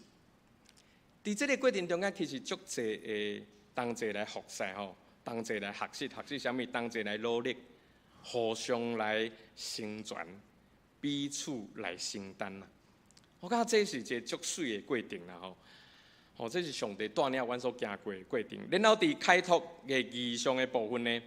佇這个過程中間，其實足濟的同齊來服侍吼，同齊來學習，學習啥物？同齊來努力，互相來成全，彼此來承擔啦。我感覺這是一个足媠的過程啦吼。吼，這是上帝帶領阮所行過的過程。然後佇開拓的異象的部分呢，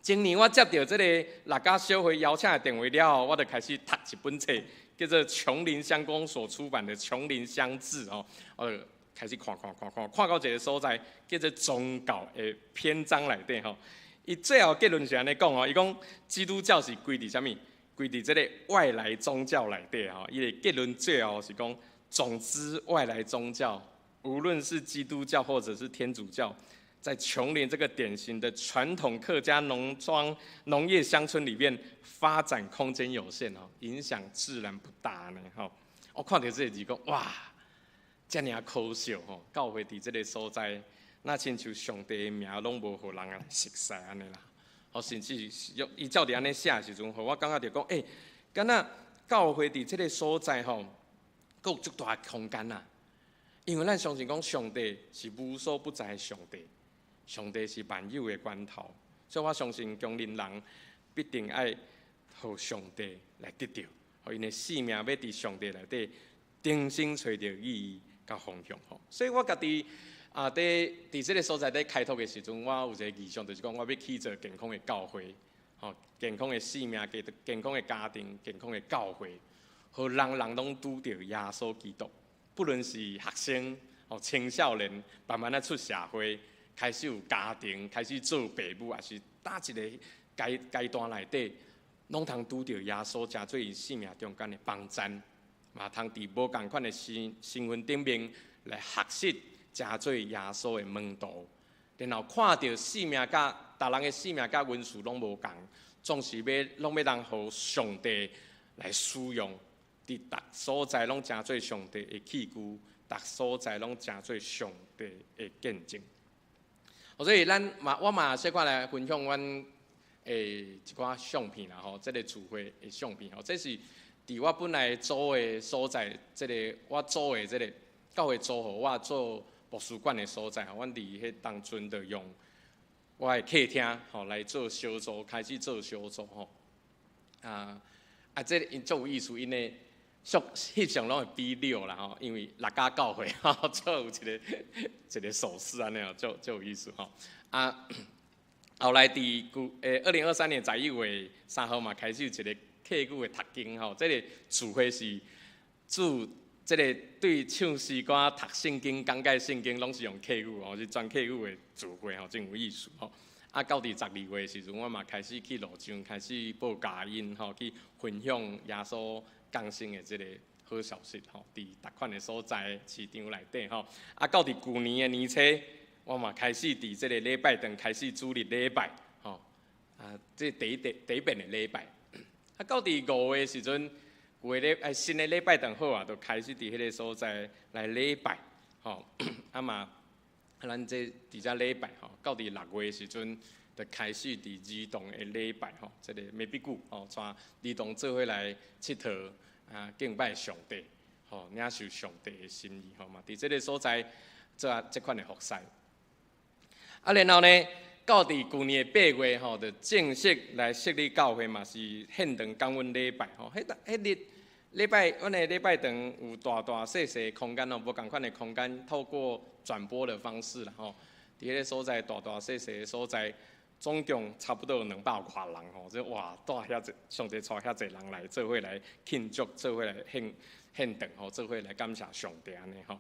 前年我接著這个六家小會邀請的電話了後，我就開始讀一本冊，叫做瓊林鄉公所出版的《瓊林鄉志》吼，我就開始看看看看，看到一个所在叫做宗教的篇章內底吼，伊最後結論是按呢講吼，伊講基督教是歸佇啥物？歸佇這个外來宗教內底吼。伊的結論最後是講，總之外來宗教，無論是基督教或者是天主教，在瓊林這個典型的傳統客家農莊農業鄉村裡面，發展空間有限哦，影響自然不大呢吼。我看著這个字講，哇，遮爾可惜吼，教會佇這个所在，若親像上帝的名攏無予人來熟似按呢啦。哦，甚至是伊照佇按呢寫的時陣，予我感覺著講，欸，敢若教會佇這个所在吼，閣有足大的空間啊。因為咱相信講上帝是無所不在的上帝，上帝是萬有的源頭，所以我相信瓊林人必定愛予上帝來得著，予𪜶的生命欲佇上帝內底重新揣著意義佮方向吼。所以我家己啊，佇佇這个所在佇開拓的時陣，我有一个異象，就是講我欲起做健康的教會，吼，健康的生命、健康的家庭、健康的教會，予人人攏拄著耶穌基督。不論是學生、哦青少年，慢慢仔出社會，開始有家庭，開始做爸母，抑是佗一个階階段內底，攏通拄著耶穌，成做𪜶生命中間的幫贊，嘛通佇無仝款的身身份頂面來學習，成做耶穌的門徒，然後看著生命佮逐人的生命佮恩賜攏無仝，總是欲攏欲通予上帝來使用。佇逐所在攏成做上帝的器具，逐所在攏成做上帝的見證。所以咱嘛，我嘛小可來分享阮的一寡相片啦吼，這个聚會的相片吼，這是佇我本來租的所在，這个我租的這个教會租予我做牧師館的所在吼，阮佇彼當陣就用我的客廳吼來做小組，開始做小組吼。啊啊，這𪜶足有意思，𪜶的翕相攏會比六啦吼，因為六家教會吼，做有一个一个手勢按呢哦，足足有意思吼。啊，後來佇舊2023年11月3號嘛，開始有一个客語的讀經吼，這个聚會是主這个對唱詩歌、讀聖經、講解聖經，攏是用客語吼，是全客語的聚會吼，真有意思吼。啊，到佇12月的時陣，我嘛開始去路上開始報佳音吼，去分享耶穌降生的這个好消息吼，佇逐款的所在市場內底吼。啊，到佇舊年的年初，我嘛開始佇這个禮拜堂開始主日禮拜吼。啊，這第一第第一遍的禮拜。啊，到佇5月時陣，舊的禮哎新的禮拜堂好啊，就開始佇彼个所在來禮拜吼。啊嘛，咱這佇遮禮拜吼，到佇6月時陣，就開始佇兒童的禮拜吼，這个沒比久吼，帶兒童做伙來𨑨迌啊，敬拜上帝，吼，領受上帝的心意吼嘛，佇這个所在做這款的服侍。啊，然後呢，到佇舊年的8月吼，就正式來設立教會嘛，是現場感恩禮拜吼。彼彼日禮拜，阮的禮拜堂有大大細細空間哦，無仝款的空間，透過轉播的方式啦吼。佇彼个所在大大細細的所在，總共差不多有200外人吼，這哇，帶遐濟，上帝帶遐濟人來做伙來慶祝，做伙來獻獻頓吼，做伙來感謝上帝按呢吼。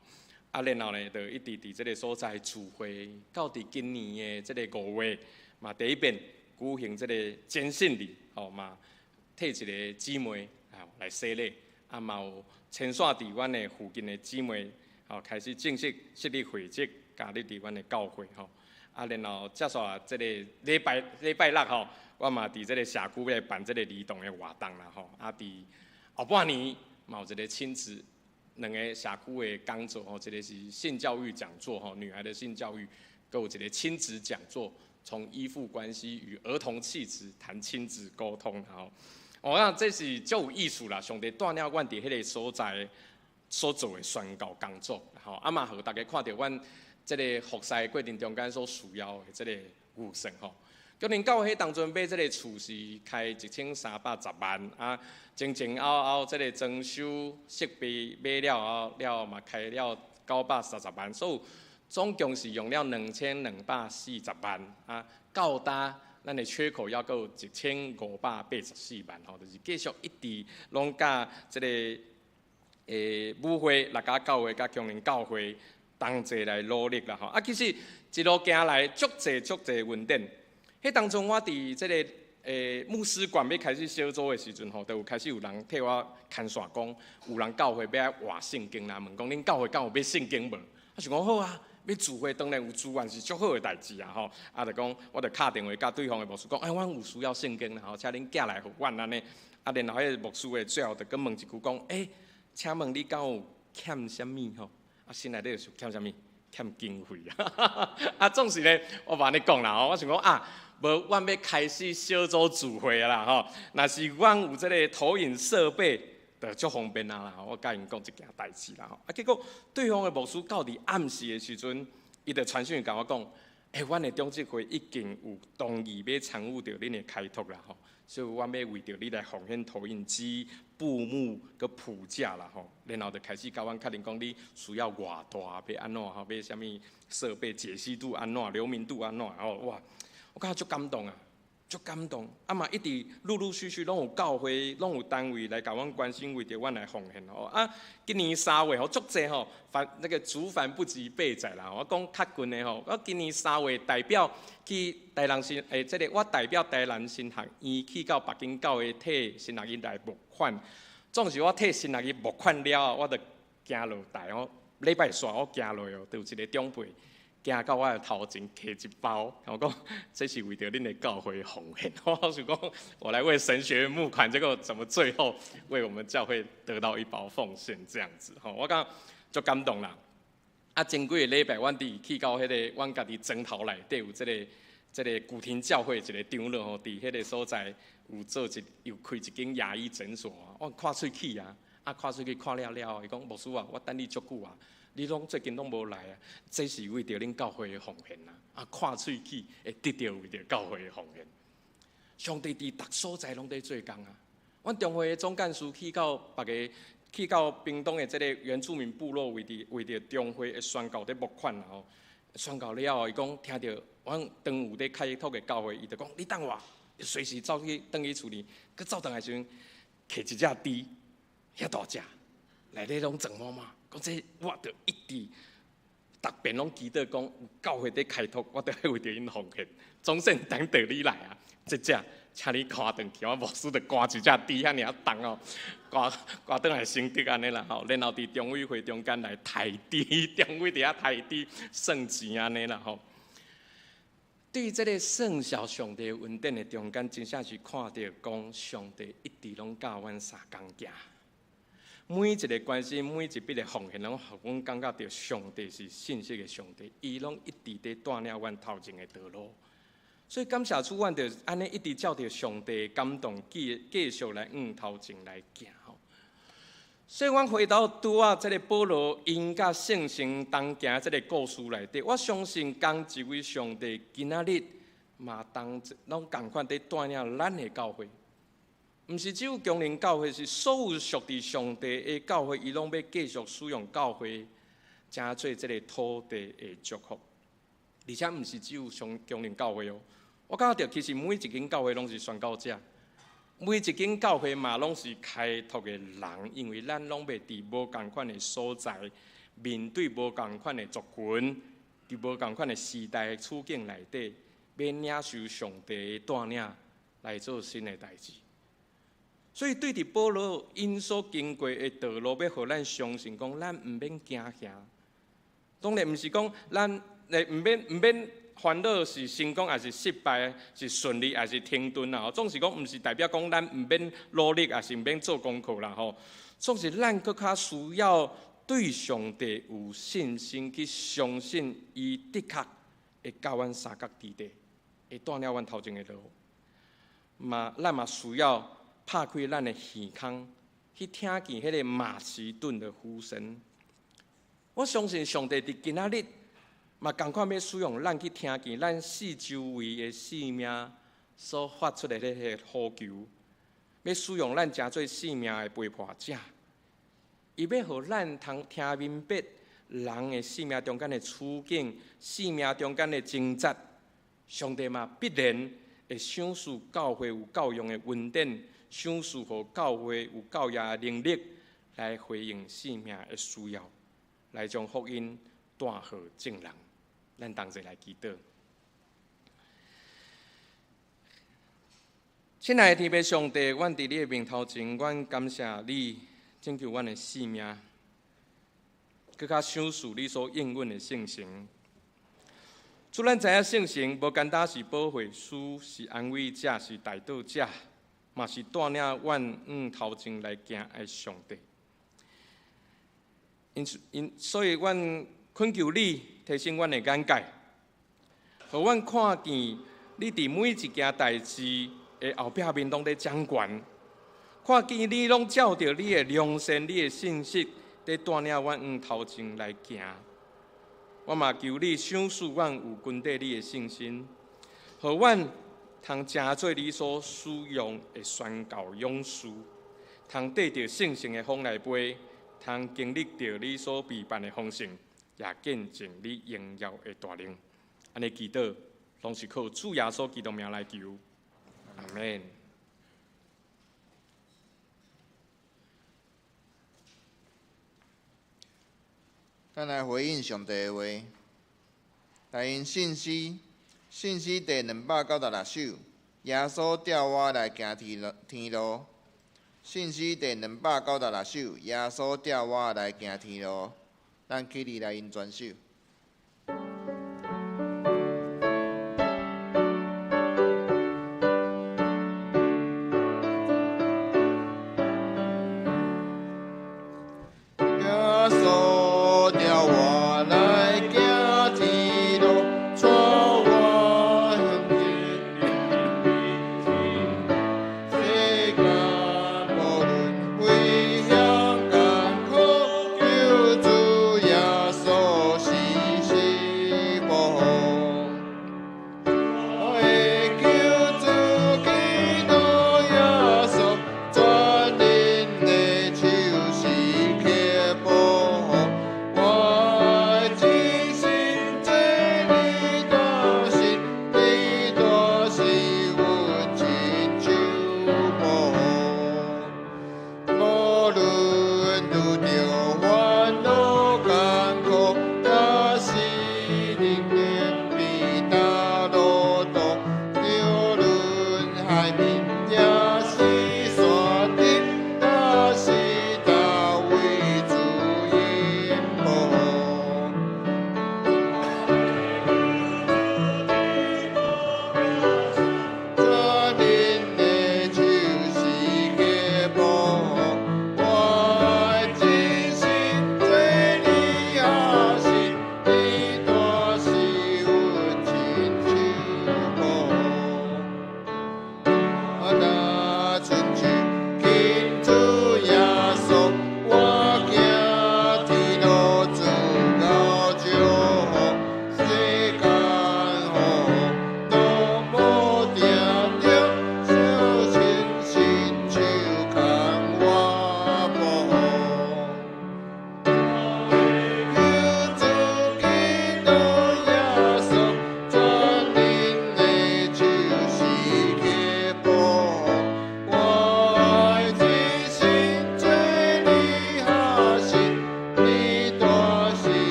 啊，然後呢，就一直佇這个所在聚會，到佇今年的這个5月，嘛第一遍舉行這个堅信禮，吼嘛，替一个姊妹啊來洗禮，啊嘛有牽線佇阮的附近的姊妹，吼開始正式設立會籍，加入佇阮的教會吼。啊，然後接煞這个禮拜六吼，我嘛佇這个社區欲辦這个兒童的活動啦吼。啊，佇後半年嘛有一个親子兩个社區的講座吼，一个是性教育講座吼，女孩的性教育，閣有一個親子講座，從依附關係與兒童氣質談親子溝通吼。我講這是足有意思啦，上帝帶領阮佇彼个所在所做的宣教工作，吼，啊嘛，予大家看著阮這个服侍過程中間所需要的這个預算吼。吉林教會當陣買這个厝是開1310萬，啊，前前後後這个裝修設備買了後了嘛開了930萬，所以總共是用了2240萬，啊，到今咱的缺口猶閣有1584萬吼，就是繼續一直攏佮這个母會、六家教會佮薑林教會同齊來努力啦吼。啊，其實一路行來足濟足濟恩典。彼當陣我佇這個牧師館欲開始小組的時陣吼，就有開始有人替我牽線講，有人教會欲愛換聖經啦，問講恁教會敢有買聖經無？我想講好啊，欲聚會當然有資源是足好的代誌啊吼。啊，就講我就敲電話佮對方的牧師講，欸，阮有需要聖經啦吼，請恁寄來予阮按呢。啊，然後彼個牧師的最後就閣問一句講，欸，請問你敢有欠啥物吼？啊，心內底就欠啥物？欠經費啊！啊，總是咧，我無按呢講啦吼，我想講啊，無，阮欲開始小組聚會啦吼。若是阮有這个投影設備，就足方便啊啦。我佮𪜶講這件代誌啦吼。啊，結果對方的牧師到佇暗時的時陣，伊就傳訊共我講，欸，阮的長執會已經有同意欲參與著恁的開拓啦吼，所以阮欲為著你來奉獻投影機、布幕閣譜架啦吼，然後就開始共阮確認講你需要偌大，欲按怎吼，欲啥物設備解析度按怎，流明度按怎吼，哇！我感覺足感動啊，足感動。啊嘛，一直陸陸續續攏有教會，攏有單位來共阮關心，為著阮來奉獻吼。啊，今年3月吼，足濟吼，凡那個族繁不及備載啦。我講較近的吼，我今年三月代表去台南神，欸，這个我代表台南神學院去到北京教會替神學院來募款。總是我替神學院募款了後，我就行落台哦，禮拜四我行落哦，就有一個長輩行到我的頭前，提一包，我講這是為著恁的教會奉獻。我想講，我來為神學院募款，結果怎麼最後為我們教會得到一包奉獻這樣子？吼，我感覺足感動啦。啊，前幾个禮拜，阮佇去到彼个阮家己莊頭內底有這個古亭教會一个長老吼，佇彼个所在有做一有開一間牙醫診所，我看喙齒啊，啊看喙齒看了了後，伊講牧師啊，我等你足久啊。你攏最近攏無來啊？這是為著恁教會的奉獻啊！啊，看喙齒會得著為著教會的奉獻。上帝佇逐所在攏佇做工啊！阮中會的總幹事去到別个，去到屏東的這个原住民部落，為著中會的宣教佇募款啊吼。宣教了後，伊講聽著阮當有佇開拓的教會，伊就講你等我，隨時走去轉去厝裡，閣走轉來時陣，提一隻豬，遐大隻，內底攏裝滿滿。講這我著一直逐遍攏祈禱講，教會佇開拓，我著愛為著𪜶奉獻。總算等著你來啊！這隻，請你趕轉去，我牧師就趕一隻豬遐爾仔重哦，趕趕轉來新竹按呢啦吼，然後佇中委會中間來刣豬，中委佇遐刣豬算錢按呢啦吼。對這个算數上帝恩典的中間，真正是看著講上帝一直攏佮阮相仝行。每一个關心，每一筆的奉獻，攏予阮感覺著上帝是信實的上帝，伊攏一直佇帶領阮頭前的道路。所以感謝主，阮就按呢一直照著上帝的感動，繼續來向頭前來行吼。所以，阮回到拄仔這个保羅𪜶佮聖神同行這个故事內底，我相信仝一位上帝今仔日嘛同攏仝款佇帶領咱的教會。毋是只有強靈教會，是所有屬佇上帝的教會，伊攏欲繼續使用教會，成做這个土地的祝福。而且毋是只有上強靈教會哦，我感覺著其實每一間教會攏是宣教者，每一間教會嘛攏是開拓的人，因為咱攏欲佇無仝款的所在，面對無仝款的族群，佇無仝款的時代的處境內底，欲領受上帝的帶領來做新的代誌。所以對佇保羅𪜶所經過的道路，欲予咱相信講，咱毋免驚嚇。當然毋是講咱毋免煩惱是成功抑是失敗，是順利抑是停頓啦。總是講毋是代表講咱毋免努力，抑是毋免做功課啦吼。總是咱閣較需要對上帝有信心，去相信伊的確會佮阮相佮佇地，會帶領阮頭前的路。嘛，咱嘛需要拍開咱的耳孔，去聽見彼个馬其頓的呼聲。我相信上帝佇今仔日嘛仝款欲使用咱去聽見咱四周圍的生命所發出的彼个呼求，欲使用咱成做生命的陪伴者。伊欲予咱通聽明白人的生命中間的處境、生命中間的掙扎，上帝嘛必然會賞賜教會有夠用的恩典，賞賜予教會有夠用的能力來回應生命的需要，來將福音帶予眾人。咱同齊來祈禱。親愛的天父上帝，阮佇你的面頭前，阮感謝你拯救阮的性命，閣較賞賜你所應允的聖神。主，咱知影聖神無簡單是保惠師，是安慰者，是代禱者，嘛是帶領阮向頭前來行的上帝。因此，所以，阮懇求你提升阮的眼界，予阮看見你佇每一件代誌的後壁面攏咧掌權，看見你攏照著你的良善、你的信實，佇帶領阮向頭前來行。我嘛求你賞賜阮有根底你的信心，予阮通成做你所使用的宣教勇士，通綴著聖城的風來飛，通經歷著你所備辦的豐盛，也見證你榮耀的大能。按呢祈禱，攏是靠主耶穌基督名來求。阿們。咱來回應上帝的話，來用信詩，信詩第296首，耶穌帶我來行天路，天路。信詩第296首，耶穌帶我來行天路。咱起立來用全首。耶穌帶我來行天路，帶我向前。世間無論危險艱苦，救主耶穌是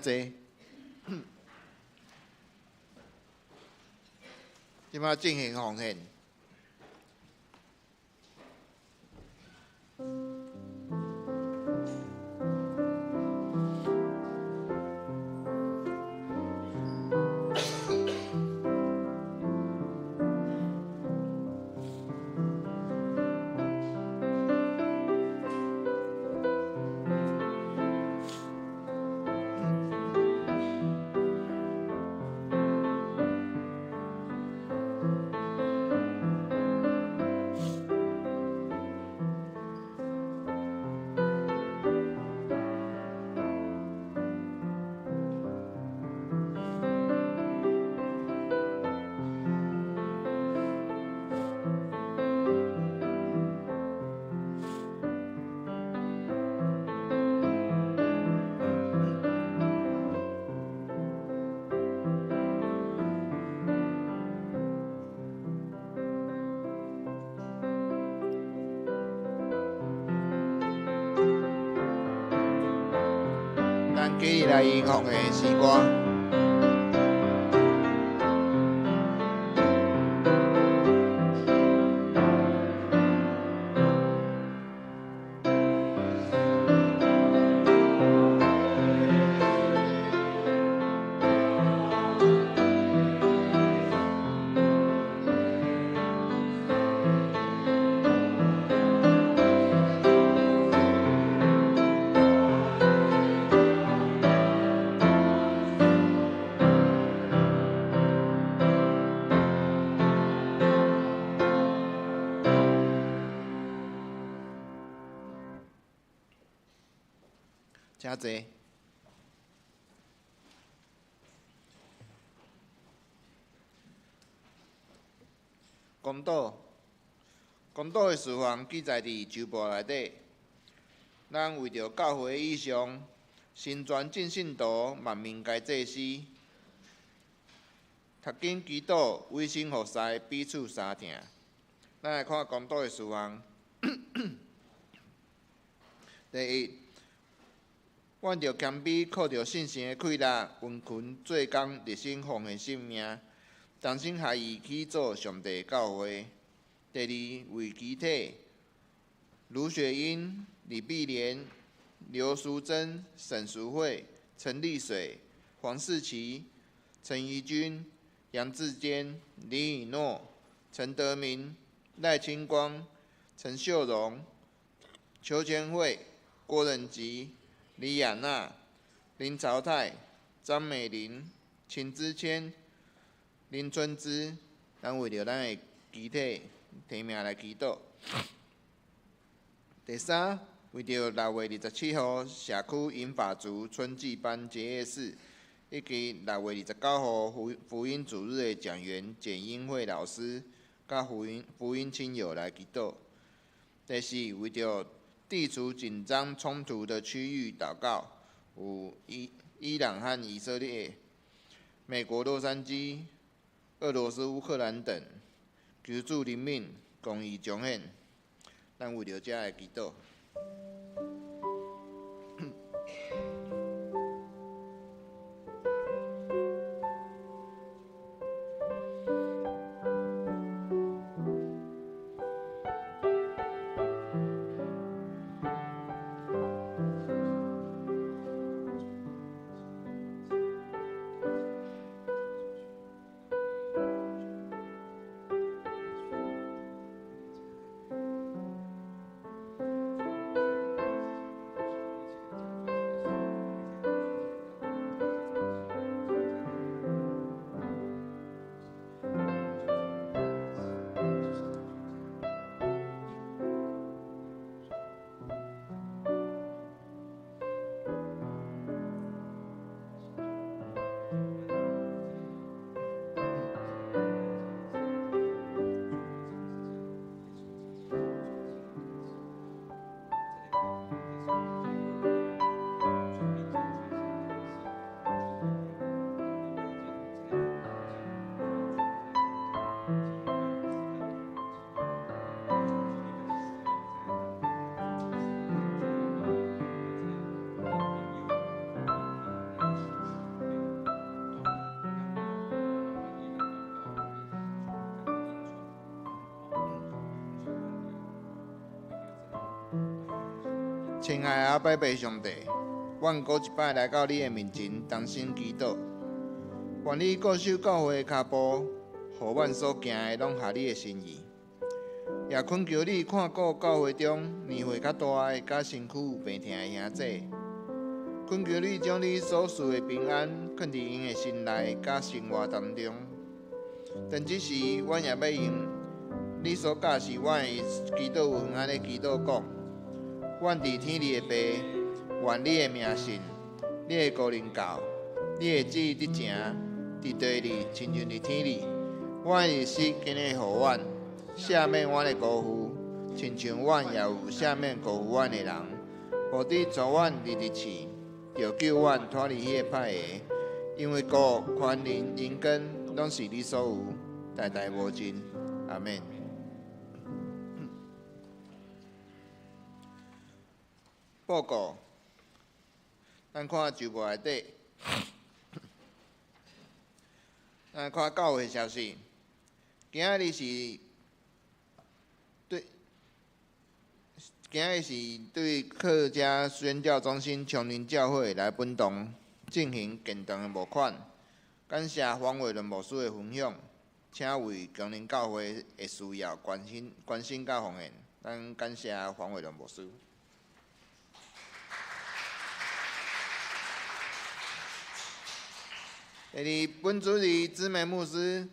坐。這擺進行奉獻。咱今日來用奉獻詩歌。請坐。公禱，公禱的事項記載佇周報內底。咱為著教會以上，成全眾信徒萬民皆祭司，讀經祈禱、委身服侍，彼此相疼。咱來看公禱的事項。第一，阮著謙卑，靠著信心的氣力，殷勤做工，熱心奉獻性命，同心合意去做上帝教會。第二，為肢體，盧雪英、李碧蓮、劉淑珍、沈淑惠、陳麗水、黃世奇、陳怡君、楊志堅、李以諾、陳德明、賴清光、陳秀榮、邱千惠、郭仁吉、李亞娜、林朝泰、張美玲、秦之謙、林春枝，咱為著咱的肢體提名來祈禱。第三，為著6月27號社區銀髮族春季班結業式，以及6月29號福音主日的講員簡英慧老師，佮福音親友來祈禱。第四，為著地處緊張衝突的區域禱告，有伊朗和以色列、美國洛杉磯、俄羅斯烏克蘭等，求主憐憫，公義彰顯。咱為著這來祈禱。親愛的阿爸父上帝，阮閣一擺來到你的面前，同心祈禱。願你固守教會的跤步，予阮所行的攏合你的心意。也懇求你看顧教會中年歲較大的、佮身軀有病痛的兄姊。懇求你將你所賜的平安，囥佇𪜶的心內佮生活當中。當這時，阮也欲用你所教示阮的祈禱文按呢祈禱講：阮佇天裡的父，願你的名聖，你的國臨到，你的旨意得成，佇地裡親像佇天裡。阮的日食今日予阮，赦免阮的辜負，親像阮也有赦免辜負阮的人。無得帶阮入佇試，著救阮脫離彼个歹的，因為國、權能、榮光，攏是你所有，代代無盡。阿們。報告，咱看周報內底，咱看教會消息。今仔日是對，今仔日是對客家宣教中心松林教會來本堂進行建堂的募款。感謝黃偉倫牧師的分享，請為松林教會的需要關心、關心佮奉獻。咱感謝黃偉倫牧師。第二，本主日姊妹牧師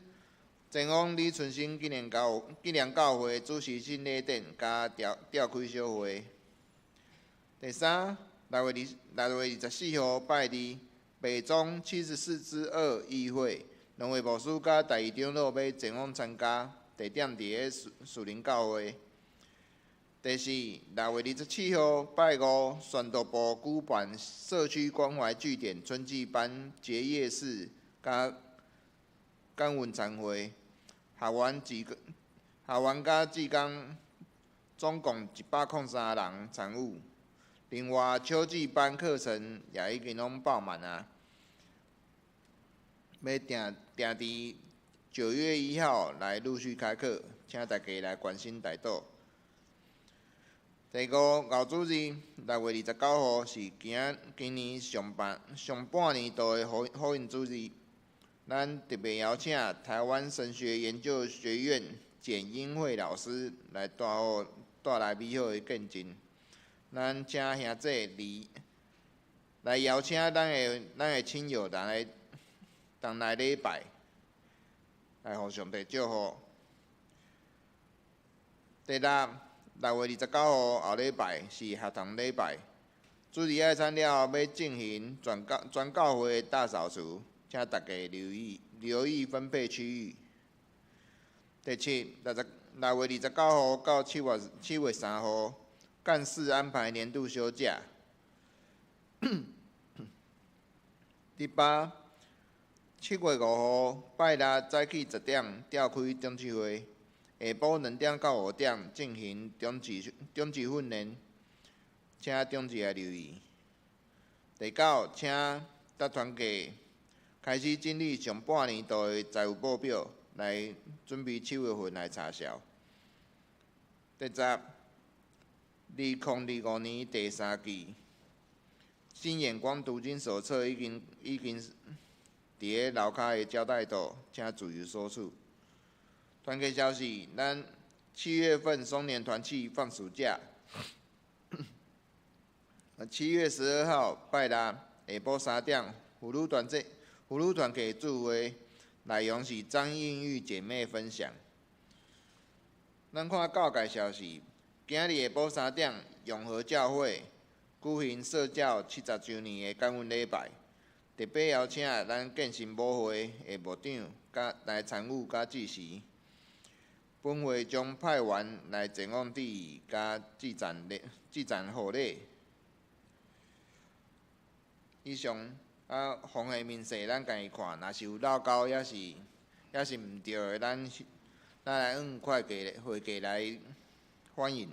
前往李春生紀念教紀念教會主持聖禮典佮召召開小會。第三，6月24號拜二，北中74之2議會，兩位牧師佮大義長老欲前往參加，地點佇咧樹林教會。第四，6月27號拜五，宣道部舉辦社區關懷據點春季班結業式佮感恩餐會，學員志學員佮志工總共103人參與。另外，秋季班課程也已經攏報滿啊，欲訂訂佇9月1號來陸續開課，請大家來關心代禱。第五，後主日6月29號是今今年上半上半年度的福福音主日，咱特別邀請臺灣神學研究學院簡英惠老師來帶予帶來美好的見證。咱請兄弟來來邀請咱的咱的親友來同來禮拜，來予上帝祝福。第六，6月29號後禮拜是學堂禮拜，主日愛餐了後，欲進行全教全教會大掃除，請大家留意留意分配區域。第七，6月29號到7月3號，幹事安排年度休假。第八，7月5號拜六早起10點召開長執會。下晡2點到5點進行長執長執訓練，請長執來留意。第九，請逐團契開始整理上半年度的財務報表，來準備7月份來查銷。第十，2025年第三季新眼光讀經手冊已經已經佇咧樓跤的招待桌，請自由索取。團契消息，咱7月份松年團契放暑假。7月12號拜六下晡3點，婦女團體婦女團契聚會，內容是張映玉姐妹分享。咱看教界消息，今日下晡3點，永和教會舉行設教70週年的感恩禮拜，特別邀請咱建新母會的牧長佮來參與佮致辭。本會將派員來前往致意佮致讚禮、致讚賀禮。以上啊，風險明細咱家己看，若是有漏勾，抑是抑是毋對的，咱咱來向會計會計來反映。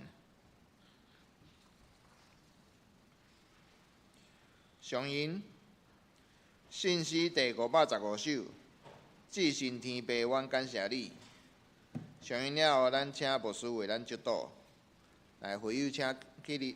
上引信詩第515首，至聖天父，阮感謝你。上引了後，咱請牧師為咱祝禱。來，會友請起立。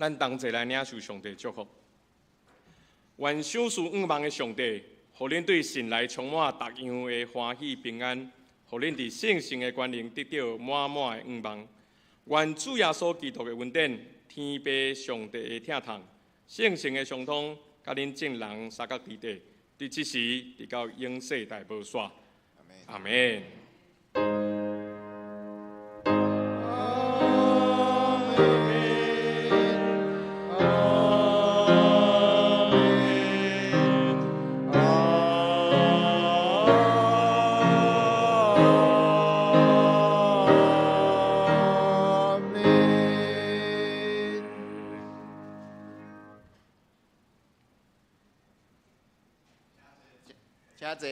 咱同齐来领受上帝祝福。愿赏赐向望的上帝，予恁对神来充满逐样的欢喜平安，予恁伫圣神的权能得著满满的向望。愿主耶稣基督的恩典、天父上帝的疼痛、圣神的相通，佮恁众人相佮伫底，伫这时，直到永世代无煞。阿门。阿门。请坐。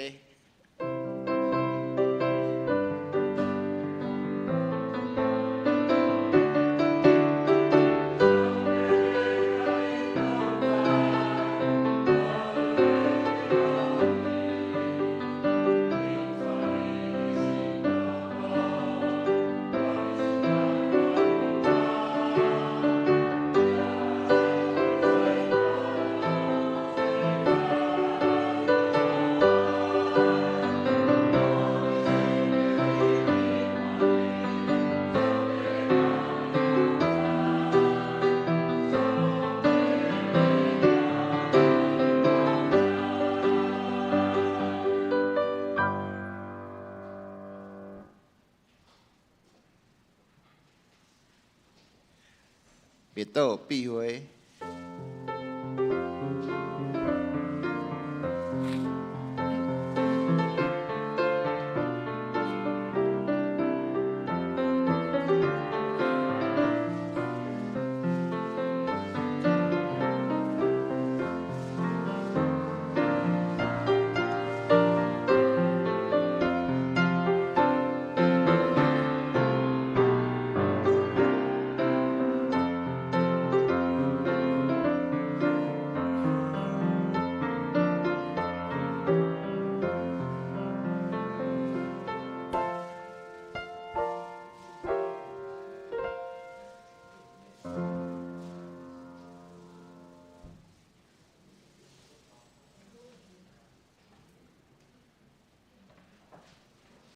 默祷闭会。